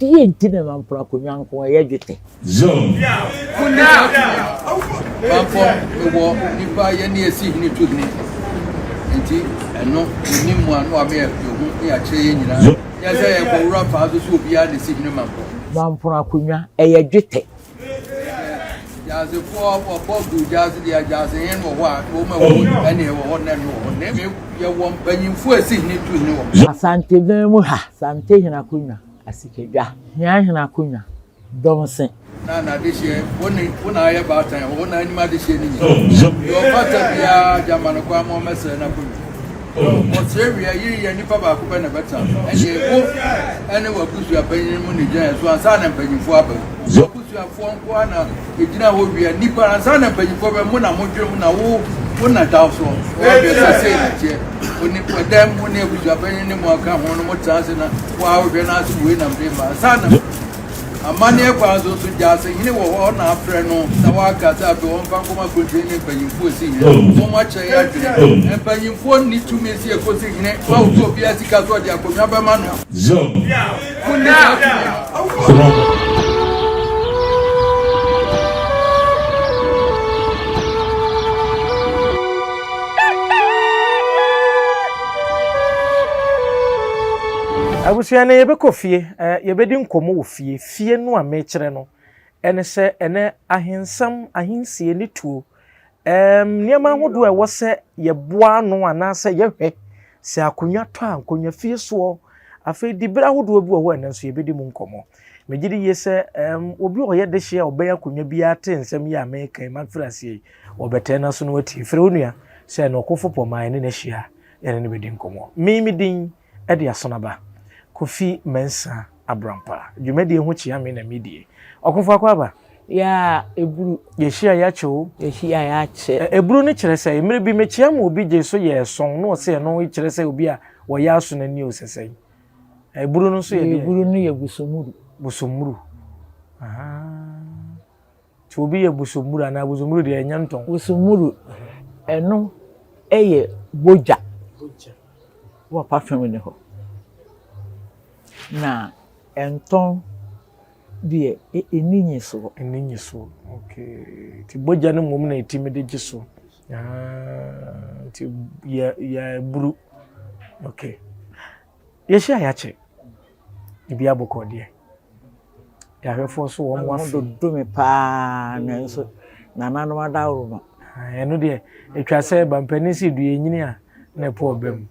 Deɛ nti na mamporo akonnwa nko ɛyɛ dwetɛ. Zone. Wonni saa tumi no. Mampɔ mewɔ nipa yɛ ne yɛsi hene tu hene. Nti ɛno menim mu ano a me yɛhu ne yɛakyerɛ yɛn nyinaa. Nyɛ sɛ yɛkɔ wura faa so sɛ obiara na esi hene mampɔ. Mamporo akonnwa ɛyɛ dwetɛ. Gyasefoɔ wɔbɔ gu gyaase deɛ gyaase hen wɔ hɔ a wɔn a wɔwɔ ɛne ɛwɔ hɔ na ɛno wɔ hɔ na mmom yɛwɔ mpanyinfoɔ a esi hene tu hene wɔ. Asanteman mu ha, Asantehene akonnwa, Asikadwa, Hiahene akonnwa, Dɔmse. Na n'adehyeɛ, wo ne, wo na ayɛ baatan wɔ hɔ na anim adehyeɛ no nyinaa. Deɛ ɔfata biara, gya ma no kwan ma ɔmmɛsrɛ n'akonnwa. Ɔsrɛ wie a, yere yɛ nipa baako pɛ na ɛbɛtena so. Ɛnneɛ wo ne w'abusua panyin mu na ɛgyina yɛn so ansa na mpanyimfoɔ aba mu. W'abusuafoɔ nko ara na ɛgyina hɔ wie a, nnipa ansa na mpanyimfoɔ bɛ mo na modwene mo na wo wo na da soɔ. Wɔhwɛ sɛ sei na teɛ. Oni ɛdɛm mo ne abusua panyin ne mo aka ho no mo tena ase na wɔahwɛ na ase wei nam de ma ansa na Amanneɛ kwan so nso, Gyasehene wɔ hɔ na afrɛ no na waka sɛ afei ɔmfa nkɔma Kontihene ne mpanyimfoɔ si hene. Wɔakyerɛ yɛn adwene. Mpanyimfoɔ nni tumi sɛ yɛkɔsi hene ma obi obiara sika so ɔde akonnwa bɛma no. Monni saa tumi no. Abusua, ɛnnɛ yɛbɛkɔ fie. Yɛbɛdi nkɔmmɔ wɔ fie. Fie no a mekyerɛ no ne sɛ ɛnɛ ahensɛm, ahensie ne tuo, nneɛma ahodoɔ a ɛwɔ sɛ yɛboa ano anaasɛ yɛhwɛ sɛ akonnwa tɔ a, nkonnwa fie soɔ. Afei diberɛ ahodoɔ bi wɔ hɔ a ɛnɛ nso yɛbɛdi mu nkɔmmɔ. Megye di yie sɛ obi a ɔyɛ dehyeɛ a ɔbɛn akonnwa biara te nsɛm yi a meka yi, mafiri aseɛ yi, wɔbɛtɛn n'aso na watie. Frɛ wo nua sɛ ɛnɛ ɔkofo pɔmaa yɛne no ahyia, yɛne no bɛdi nkɔmmɔ. Me me din de Asonaba Kofi Mensah Abrampah. Dwumadie ho kyea me na medie. Ɔkofo Akwaaba. Yaa eburu. Yɛhyia yɛakyɛ o. Yɛhyia yɛakyɛ. Eburu no kyerɛ sɛ, mmerɛ bi mekyea ma obi gyee so yɛɛ sɔn na ɔse ɛno kyerɛ sɛ obi a wɔyɛ aso no ani o sɛ sɛn. Eburu no nso yɛ deɛ? Eburu no yɛ busomuru. Busomuru. Ahaa. Nti obi yɛ busomuru anaa busomuru deɛ ɛnyɛ ntɔn. Busomuru, ɛno yɛ bogya wɔ papa mu ne hɔ. Na ntɔn deɛ ɛnni nyisoɔ. Ɛnni nyisoɔ, okay. Nti bogya no mmom na ɛtumi de gye so. Ah, nti yɛ yɛ buru. Okay. Yɛhyia yɛakyɛ. Ebi abɔkɔ deɛ. Yɛahwɛfoɔ so wɔn afe. Dodo me paa nanso nananom adaworoma. Ɛno deɛ ɛtwa sɛ bampanin si dua nyini a na ɛpo ɔba mu.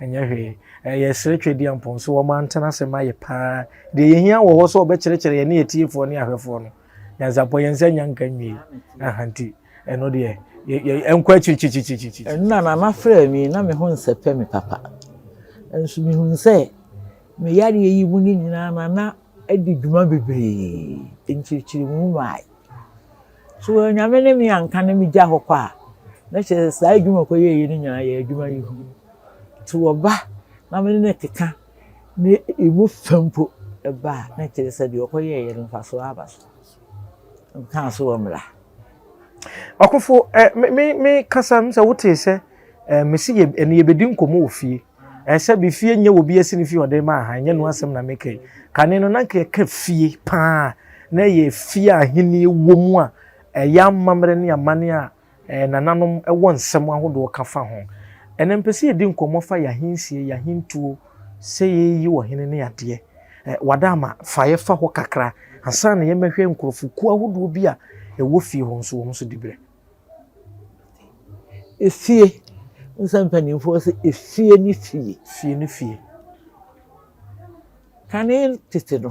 Ɛnyɛ hwee. Yɛsrɛ Tweduampɔn so wɔn antena ase ma yɛ paa. Deɛ yɛhia wɔ hɔ sɛ wɔbɛkyerɛkyerɛ yɛne atiefoɔ ne ahwɛfoɔ no. Nyansapɔ yɛn nsa nya nka nwie. Aha nti ɛno deɛ ɛnkɔ akyirikyirikyirikyiri. Ɛno na Nana frɛɛ me na me ho nsɛpɛ me papa. Nso mehunu sɛ me yareɛ yi mu no nyinaa Nana adi dwuma bebree, nkyerɛkyerɛmu mae. So Onyame ne me anka na megya hɔ kɔ a, na kyerɛ sɛ saa adwuma kɔyɛeɛ no nyinaa yɛ adwuma yi ho. Nti wɔba na me ne no keka na ɛmu fa mpo ba a, na kyerɛ sɛ deɛ ɔkɔyɛeɛ no mfasoɔ aba so. Nkaa so wɔ mmara. Ɔkofo, eh, me me me kasa m sɛ wotee sɛ eh, mesi yɛ ɛne yɛbɛdi nkɔmmɔ wɔ fie. Eh, sɛ bi fie nyɛ wɔ bi asi ne fie ɔde ma aha nyɛ no asɛm na meka yi. Kane no na nka yɛka fie paa na ɛyɛ fie a ahenni wɔ mu a ɛyɛ amammerɛ ne amanne a eh, nananom wɔ nsɛm ahodoɔ ka fa ho. Ɛnɛ mpɛ sɛ yɛdi nkɔmmɔ fa yɛn ahensie, yɛn ahentuo, sɛ yɛreyi ɔhene ne adeɛ. Eh, Wadaama, fa yɛfa hɔ kakra ansa na yɛmmɛhwɛ nkurɔfokuo ahodoɔ bi a ɛwɔ fie hɔ nso wɔn nso diberɛ. Efie, wohu sɛ mpanimfoɔ sɛ efie ne fie. Fie ne fie. Kane tete no,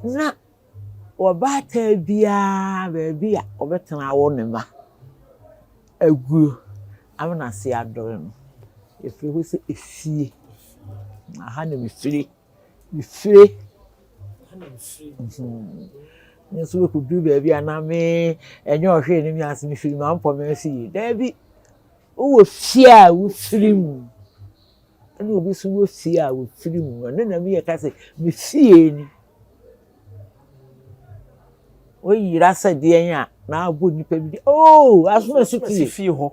na ɔbaatan biara baabi a ɔbɛtena awo ne mma aguo ama n'ase adɔre no, yɛfrɛ hɔ sɛ efie. Aha na mefiri. Mefire. Me nso mekɔduru baabi a na me ɛnyɛ ɔhwee ne me ase mefiri Mampɔme ase yie. Daabi, wowɔ fie a wofiri mu. Ɛna obi nso wɔ fie a wɔfiri mu. Ɛno na meyɛ ka sɛ me fie ni. Woyera sɛ deɛn a na abɔ nnipa bi de oh asoma si fie hɔ.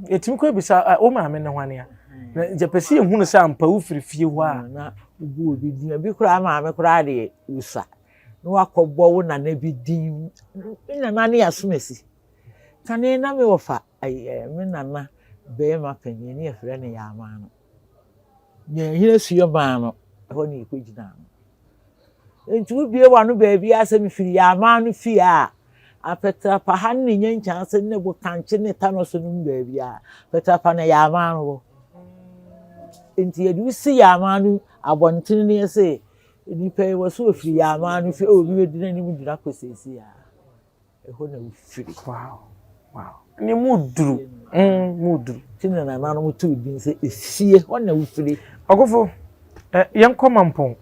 Yɛtumi kɔ bisa wo maame ne hwane a. Na yɛpɛ sɛ yɛhunu sɛ ampa wofiri fie hɔ a. Na wobu obi din, ebi koraa maame koraa deɛ wosua na wakɔbɔ wo nana bi din. Me nana ne Asomasi. Kane na me wɔfa me nana barima panin ne yɛfrɛ no Yaamaano. Nyanhene sua maa no, ɛhɔ na yɛkɔgyinaa no. Enti wobue w'ano baabiara sɛ mefiri Yaamaano fie a, Apetrapa ha ne Nyankyase ne Bokankye ne Tanoso no mu baabiara, Apetrapa na Yaamaano wɔ. Enti yɛde wo si Yaamaano abɔntene no yɛse nnipa yi wɔ so wɔfiri Yaamaano fie, obi bɛdi n'anim gyina kɔ seesei a. Ɛhɔ na wofiri. Wow, wow. Ne mu duru. Mm, mu duru. Ti na nananom too din sɛ efie hɔ na wofiri. Ɔkofo, eh, yɛnkɔ Mampɔn.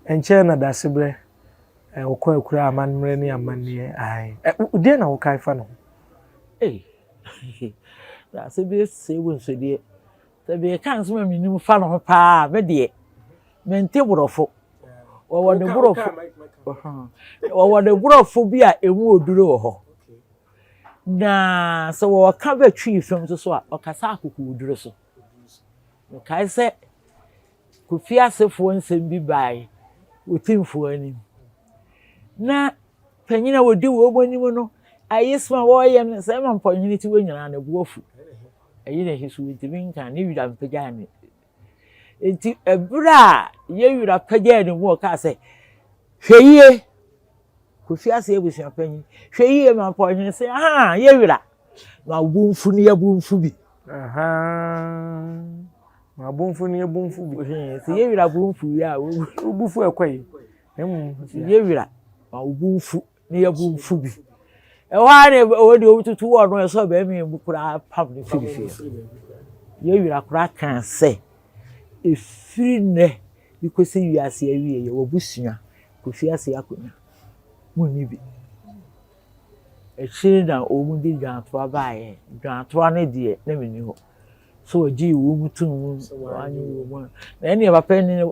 Ɛnkyɛɛ na Dasebrɛ, eh, ɔkɔ akura amammerɛ ne amanneɛ. Ae. Eh, deɛ na wokae fa ne ho? Ei, Dasebrɛ sɛ wo nso deɛ, sɛ meka nsɛm a menim fa ne ho paa a, me deɛ, mente borɔfo. Wɔwɔ ne borɔfo wɔwɔ ne borɔfo bi a emu oduro wɔ hɔ. Na sɛ wɔka bɛ Twi fam nso so a, ɔkasa akokoɔduro so. Mekae sɛ Kofi asefoɔ nsɛm bi bae wɔ Timfoɔ anim. Na panyin a wɔdi wɔn anim no, ayesɛm a wɔreyɛ no, sɛ ɛma mpɔnhene ti wɔ nyinaa no, bo afu. Ɛyi na ɛhi so wɔntumi nka, ne wura mpagyaa ne Enti ɛberɛ a yɛn wura pagyaa ne mu ɔkaa sɛ, Hwɛ yie, Kofi ase abusua panyin, hwɛ yie ma mpɔhene sɛ, aha, yɛ wura, ma wo bo mfu ne yɛ bo mfu bi. Aha, ma bo mfu ne yɛ bo mfu bi. Sɛ yɛ wura bo mfu yi a, wo bo fu ɛkɔ yi. Sɛ yɛ wura, ma wo bo mfu ne yɛ bo mfu bi. Ɛhɔ ara na ɛwɔ deɛ wɔtutu wɔ no ɛsɛ ɔbɛrima yi mu koraa pam no firi fie. Yɛ wura koraa kaa sɛ ɛfiri nnɛ de kɔsi wiase awie yɛ w'abusua kɔfi ase akonnwa mu nni bi. Akyiri na wɔn de dwantoa baeɛ. Dwantoa no deɛ na menni hɔ. So wɔgyee wɔn mu tum mu wɔanye wɔn mu a na ɛnneɛ papa yi ne ne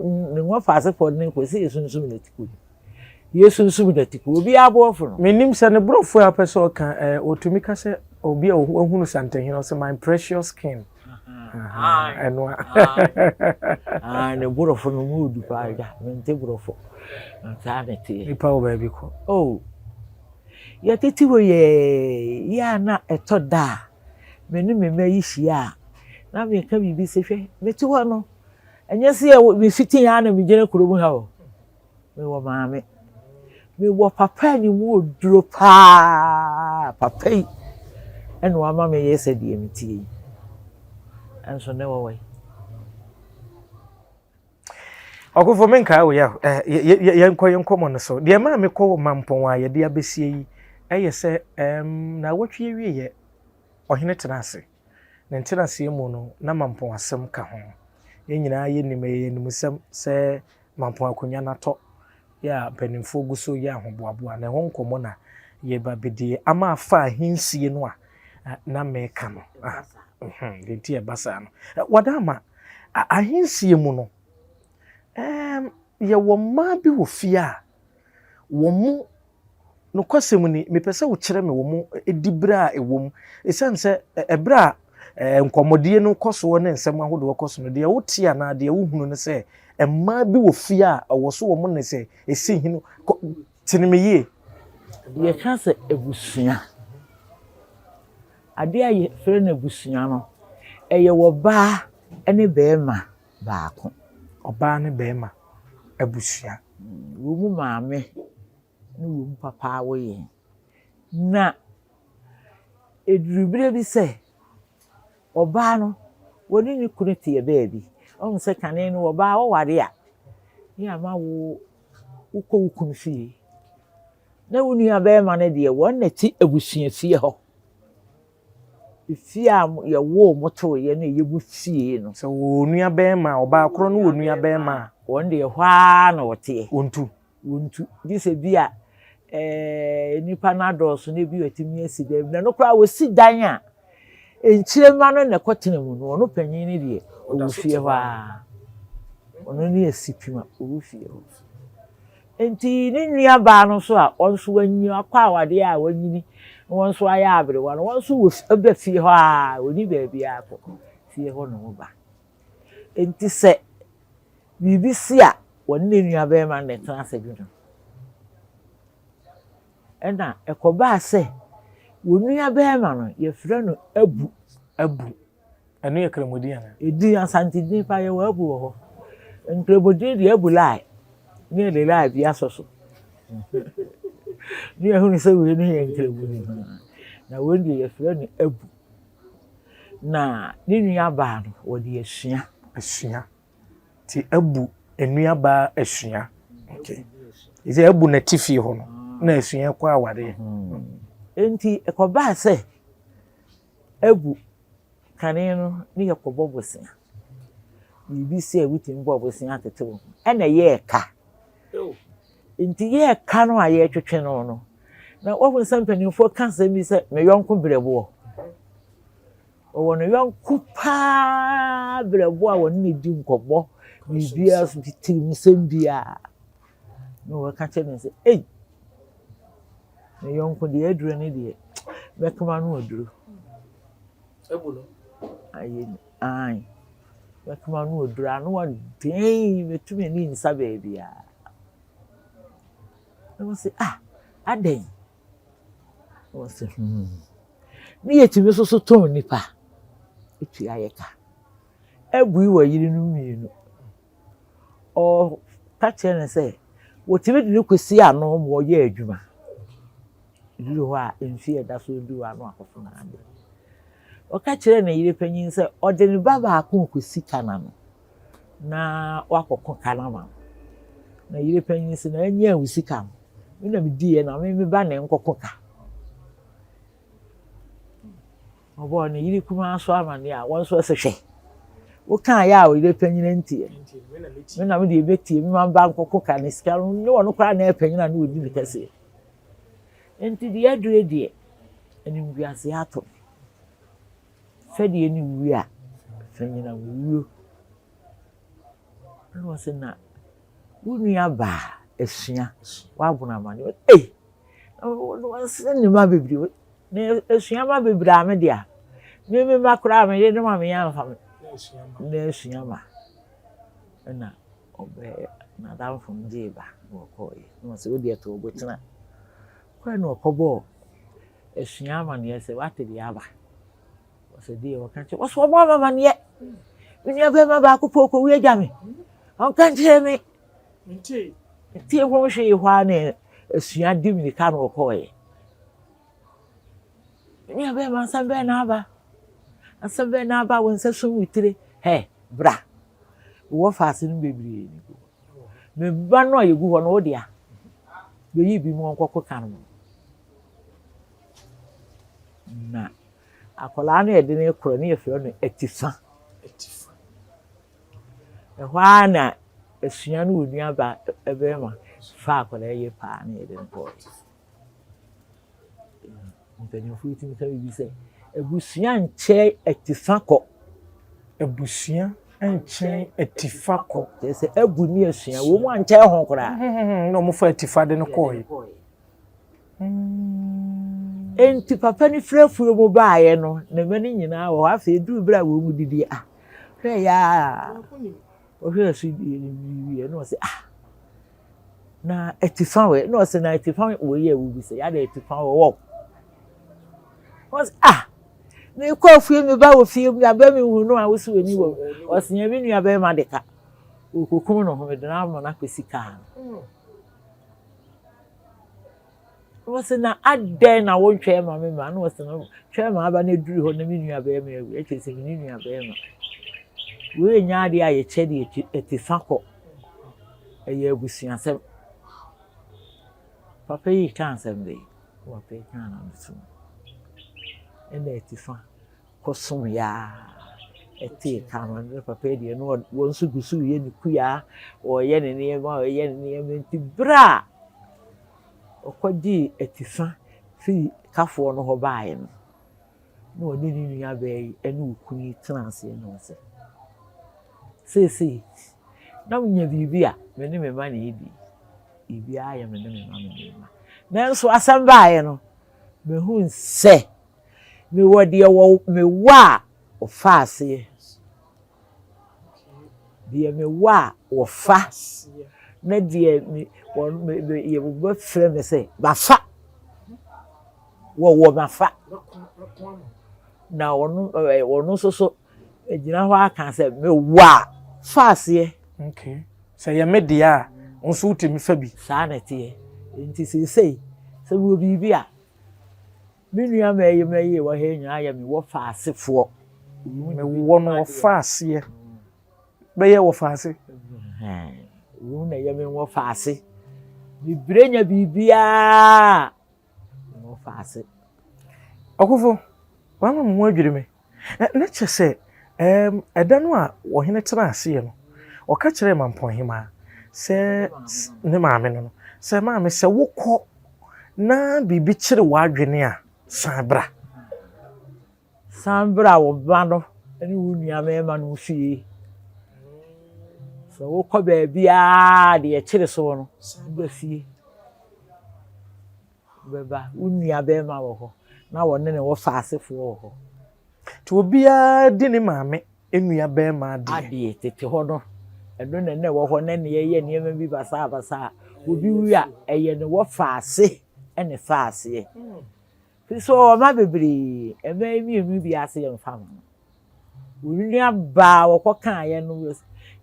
nwɔfaasefoɔ no kɔ sɛ yɛsunsum n'atiko yɛsunsum n'atiko obiara borɔfo no. Menim sɛ ne borɔfo a ɔpɛ sɛ ɔka ɛɛ ɔtumi ka sɛ obi a wahunu Santehene ɔsɛ my precious king ɛno a. Ne borɔfo no mu odu paa agya mente borɔfo saa na ɛteɛ. Nipa wɔ baabi kɔ. Oh yɛtete hɔ yɛɛ yɛ a na ɛtɔ da a. me ne me mma yi hyia a, na meka biribi sɛ, hwɛ, mete hɔ no, ɛnyɛ sɛ yɛ mefiti ha na megyina kurom ha o. Mewɔ maame. Mewɔ papa a ne mu oduro paa. Papa yi ɛna wama meyɛ sɛ deɛ metie yi. Ɛnso ne wɔwɔ yi. Ɔkofo menkae wo yaw. Eh, yɛnkɔ yɛn nkɔmmɔ no so. Deɛ ɛmaa mekɔ Mampɔn a yɛde abɛsie yi yɛ sɛ ɛm naawɔtwe awieɛ ɔhene tena ase. Ne ntenaseɛ mu no na Mampɔn asɛm ka ho. Yɛn nyinaa yɛnim ɛyɛ animsɛm sɛ Mampɔn akonnwa no atɔ yɛ a mpanimfoɔ gu so yɛ ahoboaboa na ɛho nkɔmmɔ na yɛba bɛdie ama afa ahensie no a na meka no. Ah, deɛ nti ɛba saa no. Wada ama ahensie mu no, yɛwɔ mmaa bi wɔ fie a wɔn mu nokwasɛm ni, mepɛ sɛ wokyerɛ me wɔn diberɛ a ɛwɔ mu. Ɛsiane sɛ ɛberɛ a nkɔmmɔdie no kɔ soɔ ne nsɛm ahodoɔ kɔ so no, deɛ wote anaa deɛ wohunu no sɛ mmaa bi wɔ fie a ɛwɔ so wɔn ne sɛ ɛsi hene tene me yie. Yɛka sɛ abusua. Adeɛ a yɛfrɛ no abusua no, ɛyɛ ɔbaa ne barima baako. Ɔbaa ne barima abusua. Wɔn mu maame ne wɔn mu papa awo yɛn. Na ɛduru berɛ bi sɛ, ɔbaa no, ɔne ne kunu te baabi. Woahu sɛ kane no ɔbaa woware a, ne ama wo wokɔ wo kunu fie. Na wo nua barima no deɛ, wɔn na ɛte abusuafie hɔ. Efie a yɛwoo mo tooeɛ no ɛyɛ mo fie no. Sɛ wɔwɔ nua barima a, ɔbaa korɔ no wɔ nua barima a. Wɔn deɛ ɛhɔ ara na wɔteɛ. Wɔntu. Wɔntu. Gye sɛ bi a ɛɛ nnipa no adɔɔso na ebi watumi asi dan bi. Na ɛno koraa wɔsi dan a, nkyirema no na ɛkɔtena mu no, ɔno panyin no deɛ ɔwɔ fie hɔ ara. Ɔno ne asipim a ɔwɔ fie hɔ. Enti ne nuabaa no nso a ɔno nso wanyin, wakɔ awadeɛ a wanyini, na wɔn nso ayɛ aberewa no, wɔn nso wɔ ba fie hɔ ara, wɔnni baabiara kɔ, fie hɔ na wɔba. Enti sɛ biribi si a, wɔne ne nuabarima no na ɛtena ase dwene ho. Ɛnna ɛkɔbaa sɛ wɔn nuabarima no, yɛfrɛ no Abu. Abu. Ɛno yɛ Kramodin anaa? Edin, Asante din paa, yɛwɔ Abu wɔ hɔ. Nkramodin deɛ Abu Lai, ne yɛde Lai bi asɔ so. Ne yɛhunu sɛ wei no yɛ Nkramodin. Na wei deɛ yɛfrɛ no Abu. Na ne nuabaa no, wɔde Asua. Asua. Nti Abu nuabaa Asua. Okay. Ɛsɛ Abu na ti fie hɔ no, na Asua kɔ awareɛ. Nti ɛkɔbaa sɛ Abu kane no ne yɛkɔbɔ bosea. Biribi sɛ wotumi bɔ bosea tete wo ho. Ɛna ɛyɛɛ ka. Nti yɛɛ ka no a yɛretwetwe no no, na woahu sɛ mpanimfoɔ ka asɛm bi sɛ me yɔnko berɛboɔ. Ɔwɔ ne yɔnko paa berɛboɔ a wɔne no di nkɔmmɔ biribiara so tirimsɛm biara. Na wɔka kyerɛ no sɛ, ei, me yɔnko deɛ aduro ne deɛ, mɛkoma no aduro. Abu no? Ayɛ ni, ae. Mɛkoma no aduro, ano ɔden, mɛtumi ani nsa baabiara. Na wɔse, ah, adɛn? Na wɔse, hmm. Ne yɛtumi nso so tɔn nipa, ɛtua yɛ ka. Abui wɔ yerenom mmienu. Ɔka kyerɛ no sɛ, wɔtumi de no kɔsi ano ma ɔyɛ adwuma. Ɛduru hɔ a, mfeɛ a ɛda so duru ano akɔso n'adeɛ. Ɔka kyerɛɛ ne yere panyin sɛ ɔde ne ba baako rekɔsi ka no ano na wakɔko ka no ama no. Na yere panyin sɛ, na anya wo sika no, me na mediiɛ na me me ba na ɛnkɔko ka. Ɔbɔɔ ne yere kumaa so amanneɛ a, wɔn nso ɛsɛ hwɛ. Wokaa yɛ a ɔyere panyin antie. Me na me deɛ bɛtie, me ma ba nkɔko ka ne sika no, ne wɔn koraa na ɛpanyin a na ɔdi ne kɛseɛ. Enti deɛ adure deɛ, animguaseɛ ato me. Fɛdeɛ ne wuo a, fanyina wuo. Ɛna ɔse na wo nua baa asua wabono amane. Ei! Wɔse ne mma bebree. Na asua ma bebree a me dea. Me me mma koraa me yerenom a meyɛ amfa me. Na asua ma. Ɛna ɔbɛɛ n'adamfo no gyee ba na wɔkɔɔeɛ. Na ɔse wo deɛ to wo bo tena. Kɔɛ na ɔkɔbɔɔ asua amaneɛ sɛ wate deɛ aba. Ɔsɛ deɛ ɔka kyerɛ ɔsɛ ɔbɔ ama amaneɛ. Me nua bɛrima baako pɛ ɔkɔwu agya me. Ɔnka nkyerɛ me. Ntie ho hwee hɔ ara na asua di mirika na ɔkɔɔeɛ. Me nua bɛrima asɛm bɛn na aba? Asɛm bɛn na aba wo nsa sum wo tire? Hɛ, bra. Wowɔ faase no bebree ne gu hɔ. Me ba no a yɛgu hɔ no wo dea. Bɛyi bi mu ɔnkɔko ka no. Na akwadaa no yɛde no korɔ no yɛfrɛ no Atifa. Atifa. Ɛhɔ ara na asua no wɔ nua ba bɛrima fa akwadaa yie paa na yɛde no kɔɔ. Mpanyinfoɔ yi tumi ka biribi sɛ abusua nkyɛn atifa kɔ. Abusua nkyɛn atifa kɔ. Kyerɛ sɛ abu ne asua wɔn mu ankyɛn ho koraa. Na wɔn fa atifa de no kɔɔ yi. Enti papa no firi afuo mu baeɛ no, ne mma no nyinaa wɔ hɔ. Afei ɛduru berɛ a wɔn mu didi a, hwɛ yɛ a, ɔhwɛ so wieɛ na ɔsɛ ah, na atifa wɔ na ɔsɛ na atifa wɔ yi a wobisa yɛ ada atifa wɔ wɔ. Ɔsɛ ah, mekɔ afuo mi ba wɔ fie mu abɛ mi hu no a wosi wɔ ni wɔ ɔsɛ yɛn mi nua bɛrima de ka okokum no ho mede no ama no akɔsi kaa no. Na ɔse, na adɛn na wontwɛn ma me ma? Na ɔse, no twɛn ma aba no aduru hɔ na me nua bɛrima awu. Ɛkyerɛ sɛ me ne nua bɛrima. Wei nyɛ adeɛ a yɛkyɛ de ɛte fa kɔ. Ɛyɛ abusuasɛm. Papa yi ka asɛm bɛyi. Papa yi ka na no Ɛna ɛte fa. kɔsomeeɛ ara ɛtee ka no ne papa yi deɛ no wɔn nso gu so reyɛ ne kua ɔreyɛ ne nneɛma ɔreyɛ ne nneɛma nti berɛ a ɔkɔgyee atifa firi kafoɔ no hɔ baeɛ no na ɔne ne nuabaa yi ne okunu yi tena aseɛ na ɔsɛ seesei na menya biribi a me ne me mma na ɛdi biribiara yɛ me ne me mma me ne me mma nanso asɛm baeɛ no mehu sɛ Mewɔ deɛ wɔ mewɔ a ɔfa aseɛ. Deɛ mewɔ a wɔfa, na deɛ me wɔn me me yɛ wɔbɛfrɛ me sɛ mafa. Wɔwɔ mafa. Na ɔno ɛɛ ɔno nso so gyina hɔ aka sɛ mewɔ a fa aseɛ. Okay. Sɛ ɛyɛ me deɛ a, wo nso wotumi fa bi. Saa na ɛteɛ. Nti seesei sɛ mewɔ biribi a, me nua mmarima yi a ɛwɔ ha yi nyinaa yɛ me wɔfa asefoɔ. Mewɔ no wɔfa aseɛ. Bɛyɛ wɔfa ase. Wɔn na ɛyɛ me wɔfa ase. Mebrɛ nya biribiara wɔfa ase. Ɔkofo, wama me ho adwiri me. Na kyerɛ sɛ, ɛda no a ɔhene tenaa aseɛ no, ɔka kyerɛɛ Mampɔnhemaa sɛ, ne maame no no, sɛ, Maame, sɛ wokɔ na biribi kyere w'adwene a, san bra. San bra wo ba no ne wo nua mmarima no fie. Sɛ wokɔ baabiara deɛ ɛkyere soɔ no, ba fie. Wobɛba, wo nua barima wɔ hɔ, na wɔne ne wɔfa asefoɔ wɔ hɔ. Nti obiara di ne maame nua barima adeɛ. Adeɛ, tete hɔ no, ɛno na na ɛwɔ hɔ, na na yɛyɛ nneɛma bi basaabasaa. Obi wu a, ɛyɛ ne wɔfa ase na ɛfa aseɛ. Firi sɛ ɔwɔ mma bebree, mmaa yi mmienu bi ase yɛmfa mma no. Wo nua baa wɔkɔkaeɛ no,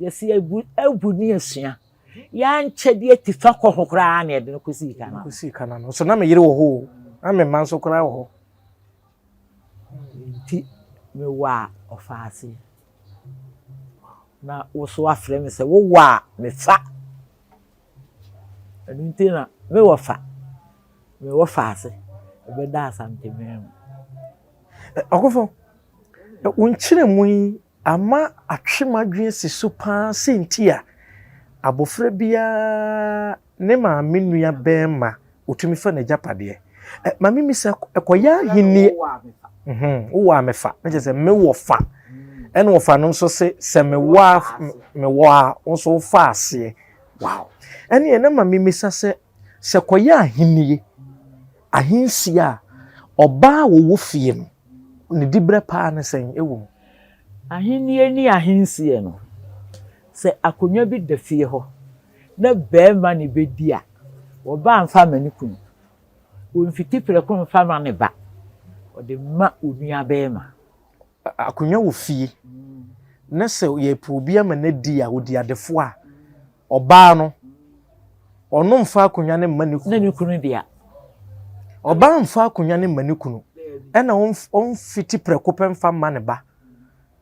yɛsi agu agu ne asua. Yɛankyɛ bi atifa kɔ ho koraa na yɛde no kɔsii ka no. Kɔsii ka no. So na me yere wɔ hɔ o, na me mma nso koraa wɔ hɔ. Nti mewɔ a ɔfa ase. Na wo so afrɛ me sɛ wowɔ a mefa. Ɛno nti na me wɔfa, me wɔfa ase ɛbɛda Asanteman mu. Ɔkofo, wo nkyerɛmu yi ama atwe m'adwene asi so paa sɛ nti a abofra biara ne maame nua barima otumi fa n'agyapadeɛ. Ma memmisa, ɛkɔyɛ ahenni wowɔ a mefa, na kyerɛ sɛ mewɔ fa. Ɛna ɔfa no nso se sɛ mewɔ a mewɔ a wo nso wofa aseɛ. Wow! Ɛneɛ na ma memmisa sɛ Sɛ kɔyɛ ahennie, ahensie a, ɔbaa a ɔwɔ fie no, ne diberɛ paa ne sɛn wɔ mu? Ahennie ne ahensie no, sɛ akonnwa bi da fie hɔ na barima na ɛbɛdi a, ɔbaa mfa mma ne kunu. Ɔmfiti prɛko mfa mma ne ba, ɔde ma onuabarima. Akonnwa wɔ fie na sɛ yɛpɛ obi ama no adi a, ɔdi adefoɔ a, Ɔbaa no, ɔno mfa akonnwa no mma ne kunu. Ne ne kunu dea. Ɔbaa mfa akonnwa no mma ne kunu. Ɛna ɔmfiti prɛko pɛ mfa mma ne ba.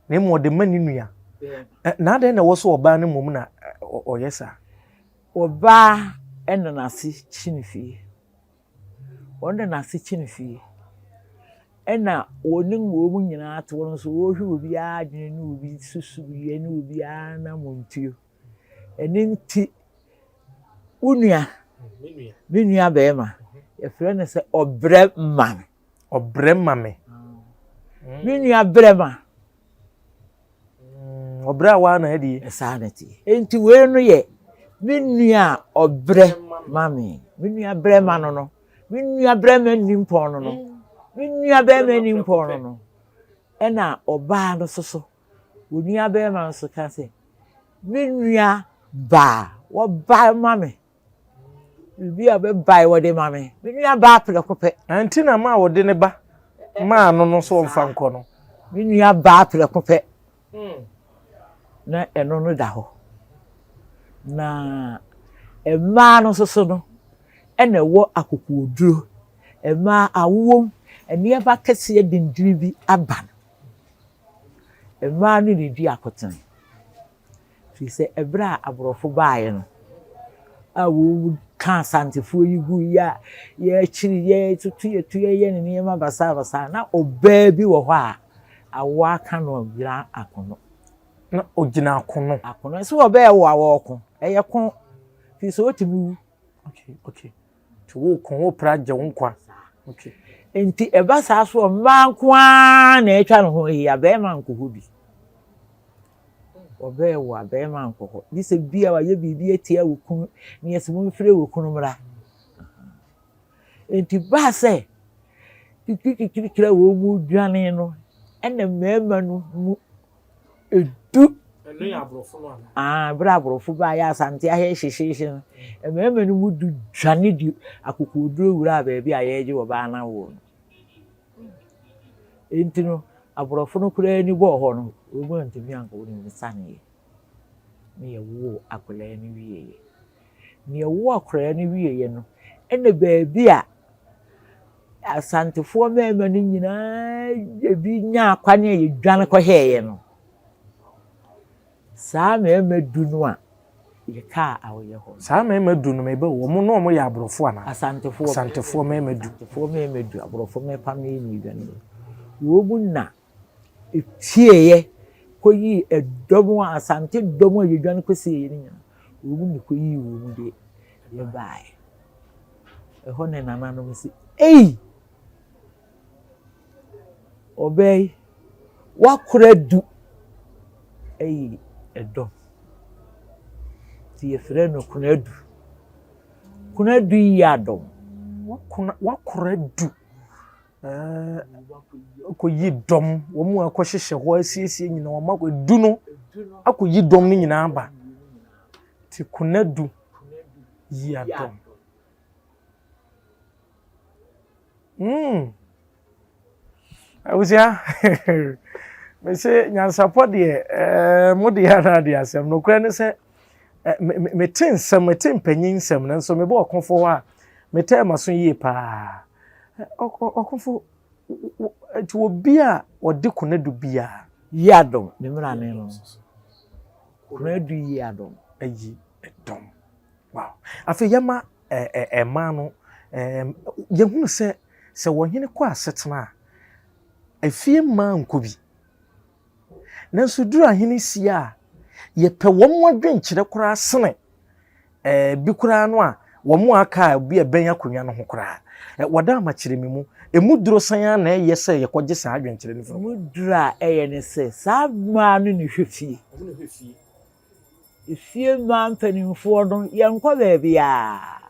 Na mmom ɔde ma ne nua. Na adɛn na ɛwɔ sɛ ɔbaa no mmom na ɔyɛ saa? Ɔbaa na n'ase kyi ne fie. Wɔn na n'ase kyi ne fie. Ɛna wɔne wɔn nyinaa te wɔn nso wɔhwɛ obiara adwene ne obi susuiɛ ne obiara anammɔntuo. Ɛno nti, wo nua, me nua barima, yɛfrɛ no sɛ ɔbrɛ ma me. Ɔbrɛ ma me. Me nua brɛ ma. Ɔbrɛ a waa na adi. Saa na ɛteɛ. Enti wei no yɛ me nua a ɔbrɛ ma me. Me nua brɛ ma no no. Me nua brɛ ma nni mpɔn no no. Me nua barima nni mpɔn no no. Ɛna ɔbaa no nso so. Wo nuabarima nso ka sɛ, Me nua baa, wɔbae ma me. Biribi a wɔbɛbae wɔde ma me. Me nua baa prɛko pɛ. Ɛnti na ma wɔde ne ba maa no no sɛ ɔmfa nkɔ no. Me nua baa prɛko pɛ. Na ɛno no da hɔ. Na mmaa no nso so no, ɛna ɛwɔ akokoɔduro. Mmaa awowom, nneɛma kɛseɛ dendene bi aba no. Mmaa no na ɛdi akotene. Firi sɛ ɛberɛ a aborɔfo baeɛ no, a wɔka Asantefoɔ yi guiɛ a yɛkyere yɛtoto yɛto yɛyɛ ne nneɛma basabasa na ɔbaa bi wɔ hɔ a awoɔ aka no a ɔgyina akono. Na ɔgyina akono. Akono sɛ ɔbɛyɛ wo a wɔɔko ɛyɛ ko firi sɛ ɔtumi wu. Okay, okay. Nti woko wopere agye wo nkwa. Okay. Nti ɛba saa so mmaa nko ara na atwa ne ho ahyia, barima nkɔ hɔ bi. Ɔbɛɛ wo a barima nkɔ hɔ. Gye sɛ bi a wayɛ biribi atia wo kunu na yɛsɛ momfrɛ wo kunu mmra. Nti baa sɛ kikirikikirikiri a wɔn mu dwane no ɛna mmarima no mu edu. Ɛno yɛ aborɔfo no anaa? Ah, berɛ a aborɔfo baeɛ Asante aha hyehyeehye no, mmarima no mu du dwane de akokoɔduro wuraa baabi a yɛregye ɔbaa no awoɔ no. Enti no, aborɔfo no koraa ani bɔɔ hɔ no, wɔn antumi ankɔ wɔn saneeɛ. Ne yɛwoo akwadaa no wieeɛ. Ne yɛwoo akwadaa no wieeɛ no, ɛna baabi a Asantefoɔ mmarima no nyinaa ebi nyaa kwan a yɛdwane kɔhwɛeɛ no, saa mmarima du no a yɛkaa awoyɛ hɔ no. Saa mmarima du no, meba o, wɔn na wɔyɛ aborɔfo anaa? Asantefoɔ. Asantefoɔ mmarima du. Asantefoɔ mmarima du, aborɔfo mmɛpam yɛn na yɛdwane. Wɔn mu na ɛpieeɛ kɔyii ɛdɔm a, Asante dɔm a yɛdwane kɔsieeɛ no nyinaa, wɔn mu na ɛkɔyii wɔn mu de yɛbaeɛ. Ɛhɔ na nananom se, Ei! Ɔbaa yi, woakora du ayi ɛdɔm. Nti yɛfrɛ no Konadu. Konadu yi adɔm. Woakora du akɔyi dɔm, wɔn a akɔhyehyɛ hɔ asiesie nyinaa, wɔn akɔ du no akɔyi dɔm no nyinaa aba. Nti Konadu yi adɔm. Mm. Abusua, mese nyansapɔ deɛ ɛɛ mo deɛ anaa deɛ asɛm nokorɛ ne sɛ mete nsɛm mete mpanyin nsɛm nanso mebɔ ɔkofo hɔ a metɛɛ m'aso yie paa ɔkofo nti obi a ɔde konadu biara. Yi adɔm ne mmara ne no konadu yi adɔm. Ayi dɔm. Wow. Afei yɛma mmaa no yɛhunu sɛ sɛ ɔhene kɔ asetena a, efie mmaa nkɔ bi. Nanso duru ahene sie a, yɛpɛ wɔn adwenkyerɛ koraa sene bi koraa no a wɔn a aka a bi a ɛbɛn akonnwa no ho koraa. Wɔda ama kyerɛ me mu. Emu duro sɛn ara na ɛyɛ sɛ yɛkɔgye saa adwenkyerɛ no firi Emu duro a ɛyɛ ne sɛ saa mmaa no na ɛhwɛ fie. Efie mmaa mpanimfoɔ no, yɛnkɔ baabiara.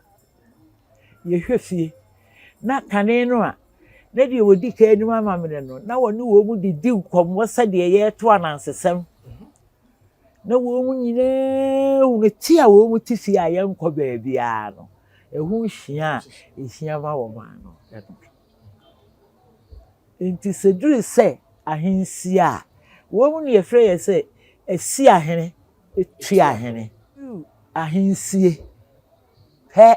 Yɛhwɛ fie. Na kane no a, na deɛ wɔdi kan anim amammerɛ no, na wɔne wɔn didi nkɔmmɔ sɛdeɛ yɛreto anansesɛm. Na wɔn nyinaa hunu ti a wɔn te fie a yɛnkɔ baabiara no, ɛho hia a ɛhia ma wɔn ano. Enti sɛ ɛduru sɛ ahensie a, wɔn na yɛfrɛ yɛn sɛ Asiahene, Tuahene. Ahensie pɛ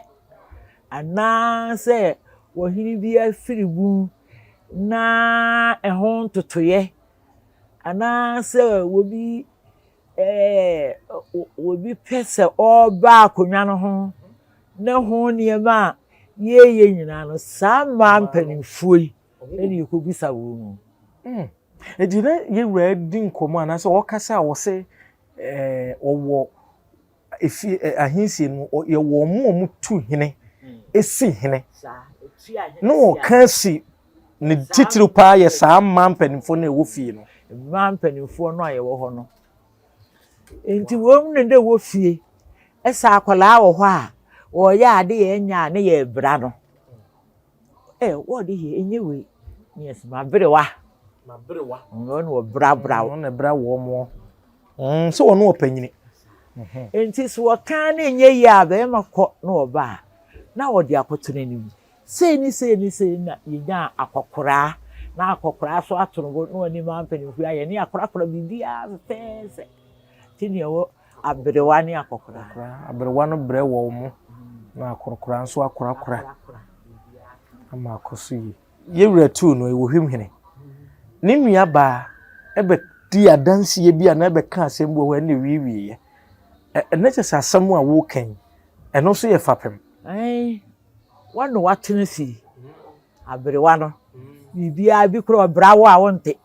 anaasɛ ɔhene bi afiri mu na ɛho ntotoeɛ anaasɛ obi ɛɛ obi pɛ sɛ ɔreba akonnwa no ho ne ho nneɛma a yɛreyɛ nyinaa no, saa mmaa mpanimfoɔ yi na yɛkɔbisa wɔn mu. Mm. Enti na yɛn wura di nkɔmmɔ anaasɛ ɔkasa a ɔse ɛɛ ɔwɔ efie ɛ ahensie no yɛwɔ wɔn a wɔtu hene esi hene na ɔka si ne titiriw paa yɛ saa mmaa mpanimfoɔ no a ɛwɔ fie no. Mmaa mpanimfoɔ no a yɛwɔ hɔ no. Nti wɔn na na ɛwɔ fie. Ɛsɛ akwadaa wɔ hɔ a wɔyɛ ade yɛ nya a ne yɛ bra no. Ɛ wɔde yɛ enye wei ne yɛ sɛ maberewa. Maberewa. Wɔn na wɔbrabra wo. Wɔn na ɛbra wɔn mo. Mm, sɛ wɔn wɔ panyini. Nti sɛ wɔka ne nyɛ yie a bɛrima kɔ na ɔba a na wɔde akɔto n'anim. Sei ne sei ne sei na yɛnyaa akɔkoraa, na akɔkoraa so ato no bo na ɔne mmaa mpanimfoɔ yi ayɛ ne yɛakorakora biribiara fɛfɛɛfɛ. Nti na yɛwɔ aberewa ne akɔkoraa. Akɔkoraa, aberewa no brɛ wɔ mo na akɔkoraa nso akorakora ama akɔ so yie. Yɛn wura tuu no, ɛwɔ hwim hene. Ne nua baa ɛbɛdi adanseɛ bi anaa ɛbɛka asɛm bi wɔ hɔ ɛna ɛwiewieɛ. Ɛnɛ kyɛ sɛ asɛm a woka yi, ɛno nso yɛ fapem. Ɛn, Wɔne wo atena fie. Aberewa no, biribiara bi koraa ɔbra wo a wonte.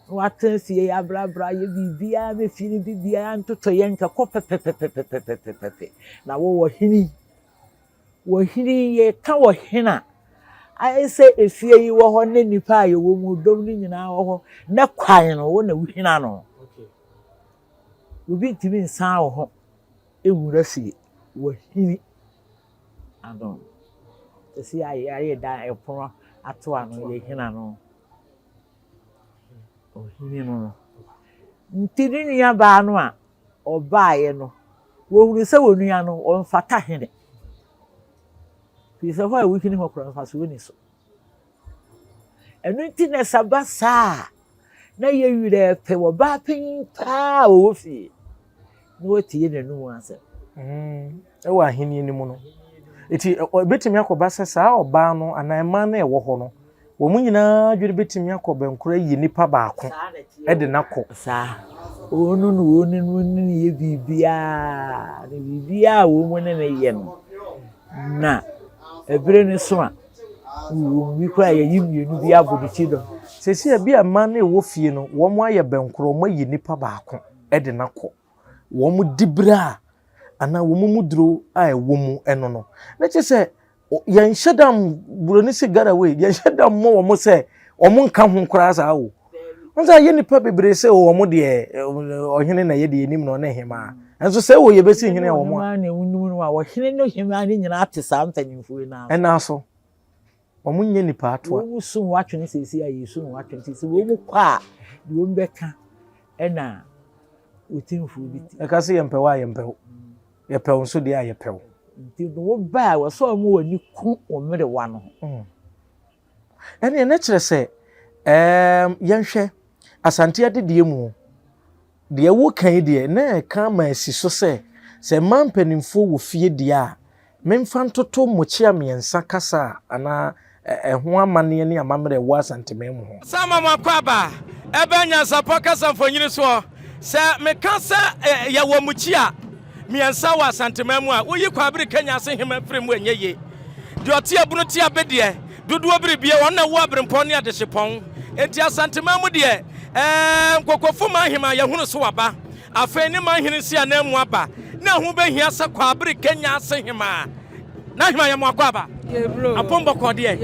Na watena fie abrabra yɛ biribiara ma fie no biribiara ntotɔ yɛ nkɛkɔ pɛpɛpɛpɛpɛpɛpɛ. Na wo ɔhene yi, ɔhene yi yɛka ɔhene a, ayɛ sɛ efie yi wɔ hɔ ne nnipa a yɛwɔ mu dɔm no nyinaa wɔ hɔ ne kwan no wo na wohina no. Obi ntumi nsan wo ho nwura fie. Wahini ano. Sɛsi a yɛayɛ dan ɛpono ato ano yɛhini ano. Ɔhini no no. Nti ne nuabaa no a ɔbaeɛ no, wɔhunu sɛ wɔn nua no, ɔmfata hene. Firi sɛ hɔ a wohini hɔ koraa mfasoɔ nni so. Ɛno nti na sɛ aba saa a, na yɛ werɛ pɛ wɔ baa panyin paa a ɔwɔ fie na watie n'anum asɛm. Mm, ɛwɔ ahenni no mu no. Eti ebetumi akɔba sɛ saa ɔbaa no anaa mmaa no a ɛwɔ hɔ no, wɔn nyinaa adwene betumi akɔ bɛnkoro ayi nipa baako de no akɔ. Saa. Wɔn no na wɔn ne no ne yɛ biribiara, na biribiara a wɔn ne no yɛ no, na ɛbere no so a, wɔn bi koraa yɛyi mmienu bi abɔ ne ti dɔm. Seesei ebi a mmaa no a ɛwɔ fie no, wɔayɛ bɛnkoro, wɔayi nipa baako de no akɔ. Wɔn diberɛ a anaa wɔn mu duro a ɛwɔ mu no no. Na kyerɛ sɛ yɛnhyɛ da buroni sɛ getaway yɛnhyɛ da mmɔ wɔn sɛ wɔn nka ho koraa saa o. Wɔn sɛ ayɛ nipa bebree sɛ wɔn deɛ ɔhene na yɛ deɛ anim na ɔne hemaa. Nso sɛ wɔ yɛbɛsi hene a wɔn a. Na wɔn no a ɔhene ne hemaa no nyinaa te saa mpanyinfoɔ yi nan so. Ɛnan so. Wɔn nyɛ nipa atoa. Wɔn sum watwene seesei a yɛsum watwene seesei wɔn kɔ a deɛ wɔn bɛka ɛna otimfoɔ bi te. Ɛka sɛ yɛmpɛ wo a yɛmpɛ wo. Yɛpɛ wo nso deɛ a yɛpɛ wo. Nti no wo ba a wɔsɛ wɔn wɔ ani ku wɔn mmerewa no ho. Mm. Ɛneɛ na kyerɛ sɛ ɛɛm yɛnhwɛ Asante adedeɛ mu deɛ woka yi deɛ na ɛka ama asi so sɛ sɛ mmaa mpanimfoɔ wɔ fie deɛ a Memfa ntoto mmokyea mmiɛnsa kasa a anaa ɛho amanneɛ ne amammerɛ a ɛwɔ Asanteman mu ho. San ma mo akwaaba ɛbɛn nyansapɔ kasa mfonini soɔ. Sɛ meka sɛ yɛwɔ mmukyia mmiɛnsa wɔ Asanteman mu a, woyi Kwabere Kenya ase hema firi mu ɛnyɛ yie. Deɛ ɔte abunu te abedeɛ, dodoɔ biribie, ɔno na ɛwɔ aberempɔn ne adehyepɔn. Enti Asanteman mu deɛ, ɛɛ Nkokofo man hema yɛhunu so waba. Afei ne man hene nsi ananmu aba, na ɛho behia sɛ Kwaabere Kenya ase hemaa. N'ahemaa yɛ mo akwaaba. Apom bɔkɔɔ deɛ.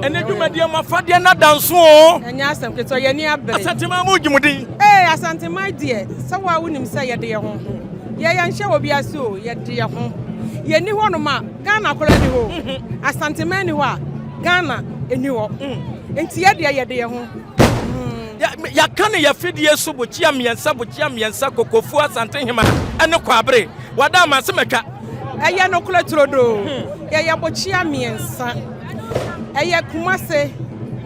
Ɛnɛ dwumadie mo afadeɛ no ada nso o. Ɛnyɛ asɛm ketewa, yɛn ani abere. Asanteman mo gye mo din. Ee Asanteman deɛ, sɛ wo a wonim sɛ yɛde yɛn ho. Yɛ yɛn nhyɛ wɔ bi ase o, yɛde yɛn ho. Yɛnni hɔ nom a, Ghana koraa nni hɔ o. Asanteman nni hɔ a, Ghana nni hɔ. Nti yɛ deɛ yɛde yɛn ho. Yɛaka no yɛfidie so bokyia mmiɛnsa bokyia mmiɛnsa Kokofuo Asantehema ne Kwaabere wada ama ase matwa. Ɛyɛ nokorɛ turodoo yɛyɛ bokyia mmiɛnsa ɛyɛ Kumase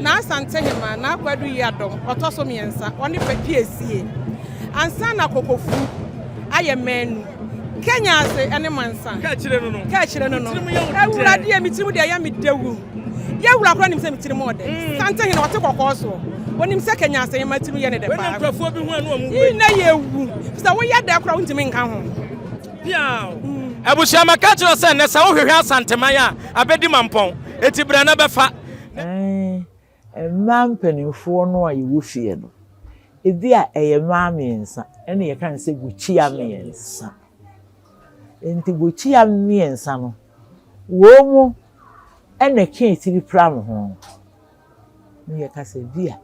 na Asantehema na Akwadu Yiadom ɔtɔ so mmiɛnsa ɔne Piesie ansa na Kokofu ayɛ manu Kenya ase ɛne Mansa Ka akyire no no Ka akyire no no Awurade me tirim deɛ ɛyɛ me dɛwu. Yɛn wura koraa nim sɛ me tirim ɔdɛ. Mm. Sante hene ɔte kɔkɔɔ soɔ. Onim sɛ Kenya asɛn tirim yɛ ne dɛ paa. Wɛne nkurɔfoɔ bi ho ɛno ɔmo wei. Na yɛ wu. Sɛ woyɛ dɛ koraa wontumi nka ho. Piaw. Mm. Abusua maka kyerɛ sɛ nnɛ sɛ wohwehwɛ Asanteman a abɛdi mampɔn. Eti brɛ na bɛfa. Mmaa mpanimfoɔ no a yɛwɔ fie no, ebi a ɛyɛ mmaa mmiɛnsa ɛna yɛka no sɛ bukyia mmiɛnsa. Nti bukyia mmiɛnsa no, wɔn mu na ɛka etiri pram ho. Na yɛka sɛ bi a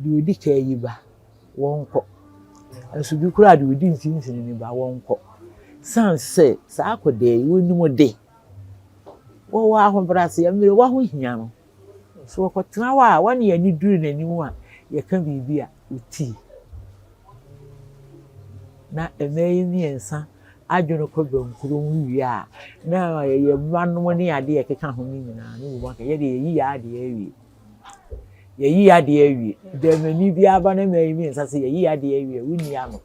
deɛ ɔdi kan yi ba, wɔnkɔ. Nso bi koraa deɛ ɔdi mfimfini no ba, wɔnkɔ. Sane sɛ saa akwadaa yi, wɔnim de, wɔwɔ ahobrɛaseɛ, mmerewa ho hia no. Sɛ wɔkɔtena hɔ a, wɔne yɛn ani duru n'anim a, yɛka biribi a, ɔtie. Na mmaa yi mmiɛnsa adwene kɔ bɛnkoro ho wie a, na yɛn mma nom ne adeɛ a ɛkeka ho no nyinaa no wɔ mu aka. Yɛde yɛyi yɛn adeɛ awie. Yɛyi yɛn adeɛ awie. Dɛmani biara ba na mmaa yi mmiɛnsa sɛ yɛyi yɛn adeɛ awie a, wonni ano.